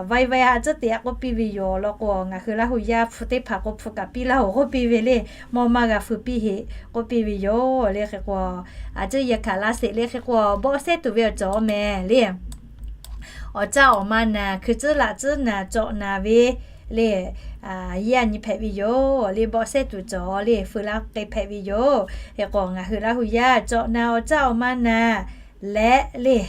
Vaiˇ vaiˇ a tcuhˉ te a k'oˆ piˇ ve yoˬ. Law k'o, ngaˬ hui Laˇ hu yaˇ hpu teˇ hpaˍ k'o hpu kaꞈ piˇ laˇ-oˬ k'oˆ piˇ ve le. Maw maˇ g'a fui piˇ heꞈ k'oˆ piˇ ve yoˬ le. Hk'e k'o, a tcuhˉ yehˬ hkanˍ laˇ sheˍ le. Hk'e k'o, bawˆ sehˉ tuˬ ve awˬ cawˬ mehˍ le. Awˬ caˇ awˬ ma naˬ, hkui tcuhˉ laꞈ tcuhˉ naˬ, cawꞈ naˬ ve le, yehˇ a nyi hpehꞈ ve yoˬ le. Bawˆ sehˉ tuˬ cawˬ le, feu laˇ k'ai hpehꞈ ve yoˬ. Hk'e k'o, ngaˬ hui Laˇ hu yaˇ cawꞈ naˬ, awˬ caˇ awˬ ma naˬ leh le,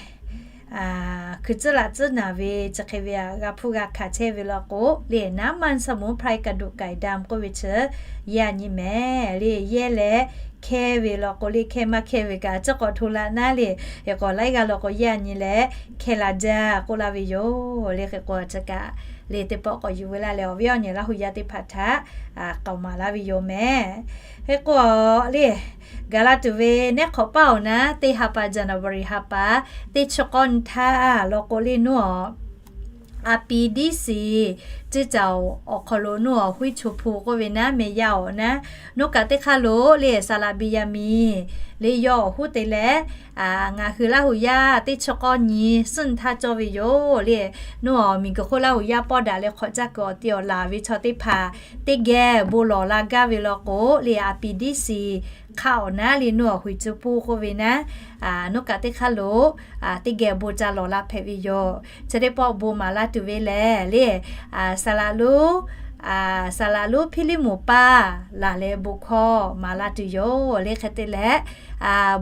hkui tcuhˉ laꞈ tcuhˉ naˬ ve chi hk'e ve g'a hpuˇ g'a hkanˍ chehˇ ve law k'o le, naˉ maˇ สมุนไพร กระดูกไก่ดำ k'oˆ ve chi yehˇ a nyi mehˍ le. Yehˇ leh hkehˇ ve law k'o le, hkehˇ maˇ hkehˇ ve kaꞈ a ciˉ k'awꞈ hto la naˉ le. Hk'e k'o, laiˉ g'aˇ law k'o yehˇ a nyi leh hkehˇ la jaˇ k'oˆ laˇ ve yoˬ le. Hk'e k'o, chi kaꞈ le teˇ pawˆ k'awꞈ yuˬ ve laˇ leh awˬ viˉ awˬ nyi Laˇ hu yaˇ teˇ hpaˍ htaꞈ k'aoˍ maˍ laˇ ve yoˬ mehˍ. Hk'e k'o, le gaˬ la tuˬ ve neˉ hk'awꞈ paˇ awˬ naˉ teˇ ha pa January ha pa teˇ chi k'awˇ nyi htaˇ law k'o le, nuˇ awˬ อาปีดีสี่ ceˇ caˬ awˬ hk'aw lo nuˇ awˬ huiˉ cho hpu k'oˆ ve naˉ meh yaˇ awˬ naˉ, nuˇ kaꞈ teˇ hk'aˇ lo le Saˍ laꞈ Biˇ yaˇ miˇ le yawˇ awˬ huˉ te leh, ngaˬ hui Laˇ hu yaˇ teˇ chi k'awˇ nyi suhˉ nyi htaˇ cawˇ ve yoˬ le. Nuˇ awˬ miˬ guiˬ hk'oˆ Laˇ hu yaˇ pawˆ daꞈ leh hk'awꞈ caˇ kuiˬ awˬ te awˬ laˬ ve chaw teˇ hpaˍ teˇ geh bon lawˬ la gaˇ ve law k'o le, อาปีดีสี่ hk'aˆ awˬ naˉ le nuˇ awˬ huiˉ cho hpu k'oˆ ve naˉ, nuˇ kaꞈ teˇ hk'aˇ lo teˇ geh bon ca lawˬ la hpehꞈ ve yoˬ. Chi teˇ pawˆ bon maˍ la tuˬ ve lehˬ le, Saˍ laꞈ lonˉ, Saˍ laꞈ lonˉ Hpiˇliˇmoˍ paˇ laˬ leh bon hkawˇ maˍ la tuˬ yoˬ le. Hk'e te leh,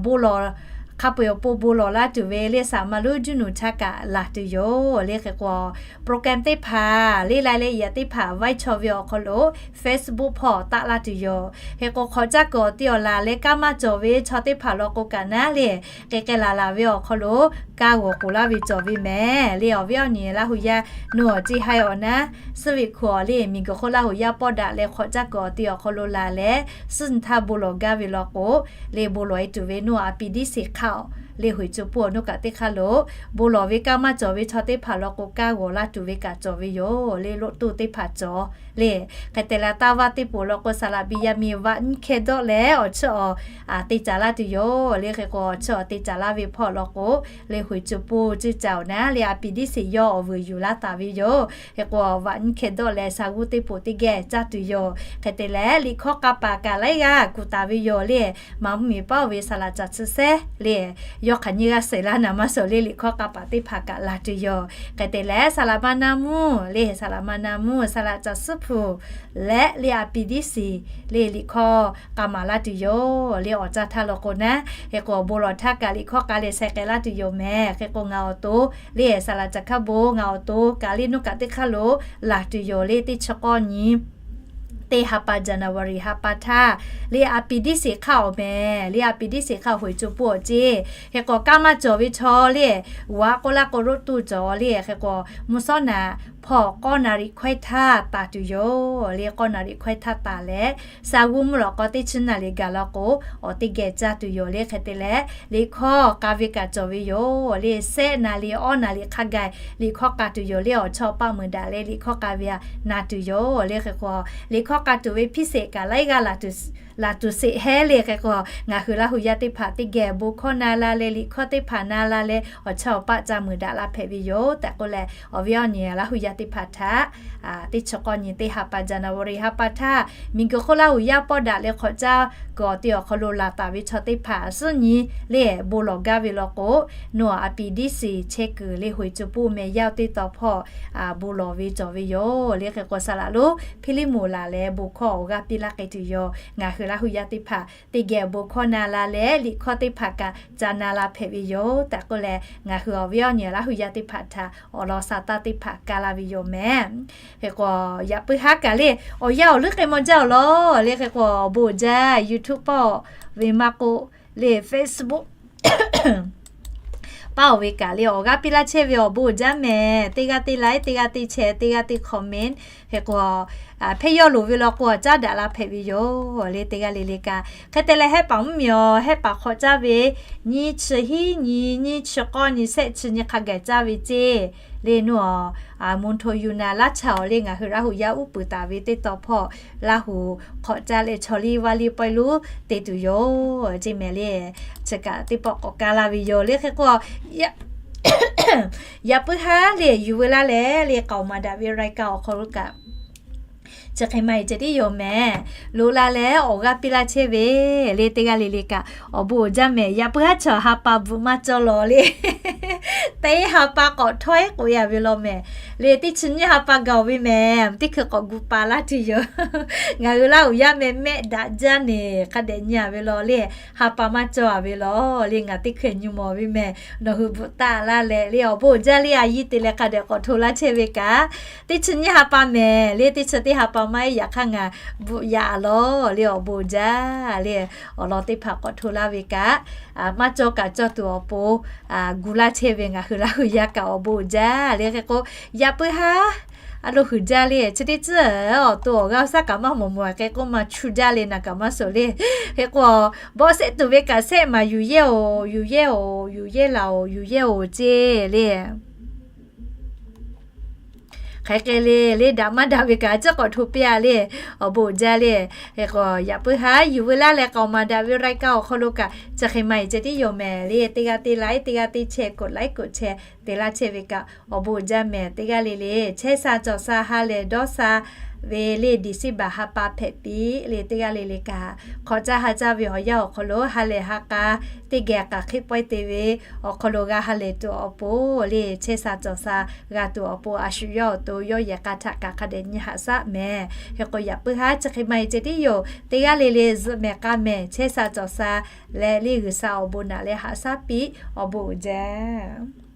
bon lawˬ hk'a peu-eˬ awˬ pon bon lawˬ laˇ tuˬ ve le Saˍ maˍ lonˉ Juˇnuˬ htaˇ kaꞈ laˬ tuˬ yoˬ le. Hk'e k'o, program teˇ hpaˍ le รายละเอียด teˇ hpaˍ vaiˇ chaw ve awˬ hk'aw lo Facebook hpawˇ taˆ laˇ tuˬ yoˬ. Hk'e k'o, hk'awꞈ caˇ kuiˬ awˬ te awˬ laˬ leh kanˉ maˇ cawˬ ve chaw teˇ hpaˍ law k'o kaꞈ naˉ le, k'ai k'ai laˬ laˬ ve awˬ hk'aw lo kaˇ g'awˬ k'oˍ laˇ ve cawˬ ve mehˍ le. Awˬ viˉ awˬ nyi Laˇ hu yaˇ nuˇ awˬ ceˇ haiˬ awˬ naˉ, suhˉ ve hku awˬ le miˬ guiˬ hk'oˆ Laˇ hu yaˇ pawˆ daꞈ leh hk'awꞈ caˇ kuiˬ awˬ te awˬ hk'aw lo laˬ leh suhˉ nyi htaˇ bon lawˬ gaˇ ve law k'o le, bon lawˬ e tuˬ ve nuˇ awˬ อาปีดีสี่ hk'aˆ awˬ le huiˉ cho hpu awˬ nuˇ kaꞈ teˇ hk'aˇ lo bon lawˬ ve kanˉ maˇ cawˬ ve chaw teˇ hpaˍ law k'o kaˇ g'awˬ laˇ tuˬ ve kaꞈ cawˬ ve yoˬ le. Loˆ toˇ teˇ hpaˍ cawˬ le. Hk'e te leh, taˇ vaˇ teˇ poˬ law k'o Saˍ laꞈ Biˇ yaˇ miˇ vaꞈ nyiˇ hkeh dawˆ leh awˬ chiˇ awˬ te caˍ laˇ tuˬ yoˬ le. Hk'e k'o, awˬ chiˇ awˬ te caˍ laˇ ve hpawˇ law k'o le huiˉ cho hpu ceˇ caˬ awˬ naˉ le อาปีดีสี่ yawˇ awˬ vuiˬ yuˬ laˇ taˍ ve yoˬ. Hk'e k'o, vaꞈ nyiˇ hkeh dawˆ leh sha g'uˇ teˇ poˬ teˇ geh caˇ tuˬ yoˬ. Hk'e te leh, liꞈ hkawˇ k'a paˍ kaꞈ laiˉ g'aˇ kuˬ taˍ ve yoˬ le. Maˍ mvuhˇ miˬ paˉ oˇ ve Saˍ laꞈ Caˬ Tsuhˇ Sehˉ le, yawˇ hk'aˬ nyiˇ g'aˇ shehˍ laˇ naˍ maˇ shawˍ le, liꞈ hkawˇ k'a paˍ teˇ hpaˍ kaꞈ laˬ tuˬ yoˬ. Hk'e te leh, Saˍ laꞈ ma na mvuhˇ le, Saˍ laꞈ ma na mvuhˇ, Saˍ laꞈ Caˬ Suhˉ hpu leh le อาปีดีสี่ le liꞈ hkawˇ k'a maˍ laˇ tuˬ yoˬ le. Awˬ caˇ htaˇ law k'o naˉ, hk'e k'o bon lawˬ htaˇ kaꞈ liꞈ hkawˇ k'a leh sheh k'ai laˇ tuˬ yoˬ mehˍ. Hk'e k'o, ngaˬ awˬ to le Saˍ laꞈ Caˬ Hkaˇ bon ngaˬ awˬ to kaꞈ le nuˇ kaꞈ teˇ hk'aˇ lo laˬ tuˬ yoˬ le. Teˇ chi k'awˇ nyi teˇ ha pa January ha pa htaˇ le อาปีดีสี่ hk'aˆ awˬ mehˍ le อาปีดีสี่ hk'aˆ huiˉ cho hpu awˬ ceˇ. Hk'e k'o, kanˉ maˇ cawˬ ve chaw le, g'aꞈ k'oˆ laˇ k'o loˆ toˇ cawˬ le. Hk'e k'o, mvuhˇ shawˉ naˍ hpawˇ k'awˇ naˍ riˍ hkawehˇ htaˇ taˍ tuˬ yoˬ le. K'awˇ naˍ riˍ hkawehˇ htaˇ taˍ leh, sha g'uˇ mvuhˇ lawꞈ k'aw teˇ chi naˍ riˍ gaˬ law k'o, awˬ teˇ geh caˇ tuˬ yoˬ le. Hk'e te leh, liꞈ hkawˇ k'a ve kaꞈ cawˬ ve yoˬ le. Sehˆ naˍ riˍ awˇ naˍ riˍ hk'a gaˬ liꞈ hkawˇ k'a tuˬ yoˬ le. Awˬ chawˇ awˬ paˆ meuˬ daꞈ leh liꞈ hkawˇ k'a ve a na tuˬ yoˬ le. Hk'e k'o, liꞈ hkawˇ k'a tuˬ ve พิเศษ kaꞈ laiˉ g'aˇ laˬ tuˬ sheˍ hehˉ le. Hk'e k'o, ngaˬ hui Laˇ hu yaˇ teˇ hpaˍ teˇ geh bon hkawˇ na la leh liꞈ hkawˇ teˇ hpaˍ na la leh awˬ chawˇ awˬ paˆ ca meuˬ daꞈ la hpehꞈ ve yoˬ tehꞈ k'oˆ leh, awˬ viˉ awˬ nyi Laˇ hu yaˇ teˇ hpaˍ htaꞈ teˇ chi k'awˇ nyi teˇ ha pa January ha pa htaˇ miˬ guiˬ hk'oˆ Laˇ hu yaˇ pawˆ daꞈ leh hk'awꞈ caˇ kuiˬ awˬ te awˬ hk'aw lo laˬ taˍ ve chaw teˇ hpaˍ suhˉ nyi le bon lawˬ gaˇ ve law k'o, nuˇ awˬ อาปีดีสี่ chehˇ kuiˬ le huiˉ cho hpu meh yaˇ teˇ taw hpawˇ bon lawˬ ve cawˬ ve yoˬ le. Hk'e k'o, Saˍ laꞈ lonˉ Hpiˇliˇmoˍ laˬ leh bon hkawˇ awˬ g'aˇ piˇ laˇ k'ai tuˬ yoˬ. Ngaˬ hui Laˇ hu yaˇ teˇ hpaˍ teˇ geh bon hkawˇ na la leh liꞈ hkawˇ teˇ hpaˍ kaꞈ ca na la hpehꞈ ve yoˬ tehꞈ k'oˆ leh, ngaˬ hui awˬ viˉ awˬ nyi Laˇ hu yaˇ teˇ hpaˍ htaꞈ awˬ lawn sha taˇ teˇ hpaˍ kaˇ laˇ ve yoˬ mehˍ. Hk'e k'o, yaꞈ puiˉ haˉ kaꞈ le awˬ yanˇ awˬ leuˉ k'ai maw jaˇ awˬ lawn le. Hk'e k'o, awˬ bon jaˇ YouTube pawˆ ve maˇ k'oˆ le Facebook paˇ-oˬ ve kaꞈ le awˬ g'aˇ piˇ laˇ chehˇ ve awˬ bon uiˍ jaˇ mehˍ. Teˇ g'aˇ teˇ like, teˇ g'aˇ teˇ share, teˇ g'aˇ teˇ comment, hk'e k'o, hpeˇ yawˇ loˍ ve law k'o caˉ daꞈ la hpehꞈ ve yoˬ le. Teˇ g'aˇ le le kaꞈ hk'e te leh, hehˆ paˍ mvuhˇmiˬ awˬ hehˆ paˍ hk'awꞈ caˇ ve nyiˇ chi hiˉ nyi, nyiˇ chi k'awˇ nyi, shehˆ chi nyi hk'a gaˬ caˇ ve ceˇ le. Naˉ awˬ, Montana Laˇ chaꞈ awˬ le ngaˬ hui Laˇ huˍ yaˇ uˉ peunˍ taˍ ve teˇ taw hpawˇ Laˇ huˍ hk'awꞈ caˇ leh chaw liˇ vaˇ liˇ pawehˇ lonˉ te tuˬ yoˬ ceˇ mehˍ le. Chi kaꞈ teˇ pawˆ k'awꞈ kaˇ laˇ ve yoˬ le. Hk'e k'o, yaꞈ puiˉ haˉ le yuˬ veu laˇ leh le k'aoˍ maˍ daꞈ ve รายการ awˬ hk'aw lo kaꞈ chi hk'e maˇ heˆ ceh tiˉ yoˬ mehˍ. Loꞈ la leh awˬ g'aˇ piˇ laˇ chehˇ ve le. Teˇ g'aˇ le le kaꞈ awˬ bon uiˍ jaˇ mehˍ. Yaꞈ puiˉ haˉ chaw ha pa bvuhꞈ maˇ cawˇ lawˬ le. Teˇ ha pa k'awꞈ htawˇ-eˉ k'oꞈ e-a ve law mehˍ le. Teˇ chi nyiˇ ha pa gaˬ-oˬ ve mehˍ. Teˇ hkui k'awꞈ gu pa laˇ tuˬ yoˬ. Ngaˬ hui Laˇ huˍ yaˇ meh mehˆ daꞈ jaˇ neˬ hk'a dehꞈ nyi-a ve law le. Ha pa maˇ cawˇ-a ve law le. Ngaˬ teˇ hkui nyi mawˬ ve mehˍ. Nawˬ hui bvuhꞈ taˆ laˇ leh le awˬ bon uiˍ jaˇ le. A yiˇ te leh hk'a dehꞈ k'awꞈ hto laˇ chehˇ ve kaꞈ, teˇ chi nyiˇ ha pa mehˍ le. Teˇ chi teˇ ha pa maˇ heˆ. Yaꞈ hk'aˇ ngaˬ bvuhꞈ yaꞈ-a lawˬ le awˬ bon uiˍ jaˇ le. Awˬ lawn teˇ hpaˍ k'awꞈ hto laˇ ve kaꞈ, maˇ cawˇ kaꞈ cawˇ tuˬ awˬ pon gu laˇ chehˇ ve ngaˬ hui Laˇ huˍ yaˇ kaꞈ awˬ bon uiˍ jaˇ le. Hk'e k'o, yaꞈ puiˉ haˉ a lo huiˍ jaˇ le. Chi teˇ tcuhˉ awˬ to awˬ g'aˇ shaˉ kaꞈ maˇ mawˬ mawˬ hk'e k'o, maˇ chu jaˇ le naˬ kaꞈ maˇ suhˍ le. Hk'e k'o, bawˆ sehˆ tuˬ ve kaꞈ sehˆ maˬ yuˬ yehˇ-oˬ, yuˬ yehˇ-oˬ, yuˬ yehˇ laˬ-oˬ, yuˬ yehˇ-oˬ ceˇ le. Hk'e k'ai le le daꞈ maˇ daꞈ ve kaꞈ a ciˉ k'awꞈ hto piˇ-a le. Awˬ bon uiˍ jaˇ le. Hk'e k'o, yaꞈ puiˉ haˉ yuˬ veu laˇ leh k'aoˍ maˍ daꞈ ve รายการ awˬ hk'aw lo kaꞈ chi hk'e maˇ heˆ ceh tiˉ yoˬ mehˍ le. Teˇ g'aˇ teˇ like, teˇ g'aˇ teˇ share, กดไลค์ กดแชร์ te laˇ chehˇ ve kaꞈ awˬ bon uiˍ jaˇ mehˍ. Teˇ g'aˇ le le chehˇ sha cawˬ sha ha lehˬ dawˇ sha ve le December ha pa hpehꞈ piˇ le. Teˇ g'aˇ le le kaꞈ hk'awꞈ caˇ ha caˇ ve awˬ yanˇ awˬ hk'aw lo ha lehˬ ha k'a teˇ geh k'aꞈ hk'eˆ pawehˇ te ve awˬ hk'aw lo g'a ha lehˬ tuˬ awˬ pon le chehˇ sha cawˬ sha g'a tuˬ awˬ pon a shu yawˇ awˬ to yawˇ yehˬ k'a htaꞈ kaꞈ hk'a dehꞈ nyi haꞈ shaˉ mehˍ. Hk'e k'o, yaꞈ puiˉ haˉ chi hk'e maˇ heˆ ceh tiˉ yoˬ. Teˇ g'aˇ le le zuhꞈ mehˍ k'a mehˍ chehˇ sha cawˬ sha leh le G'uiˬsha awˬ bon naꞈ leh haꞈ shaˉ piˇ. Awˬ bon uiˍ jaˇ.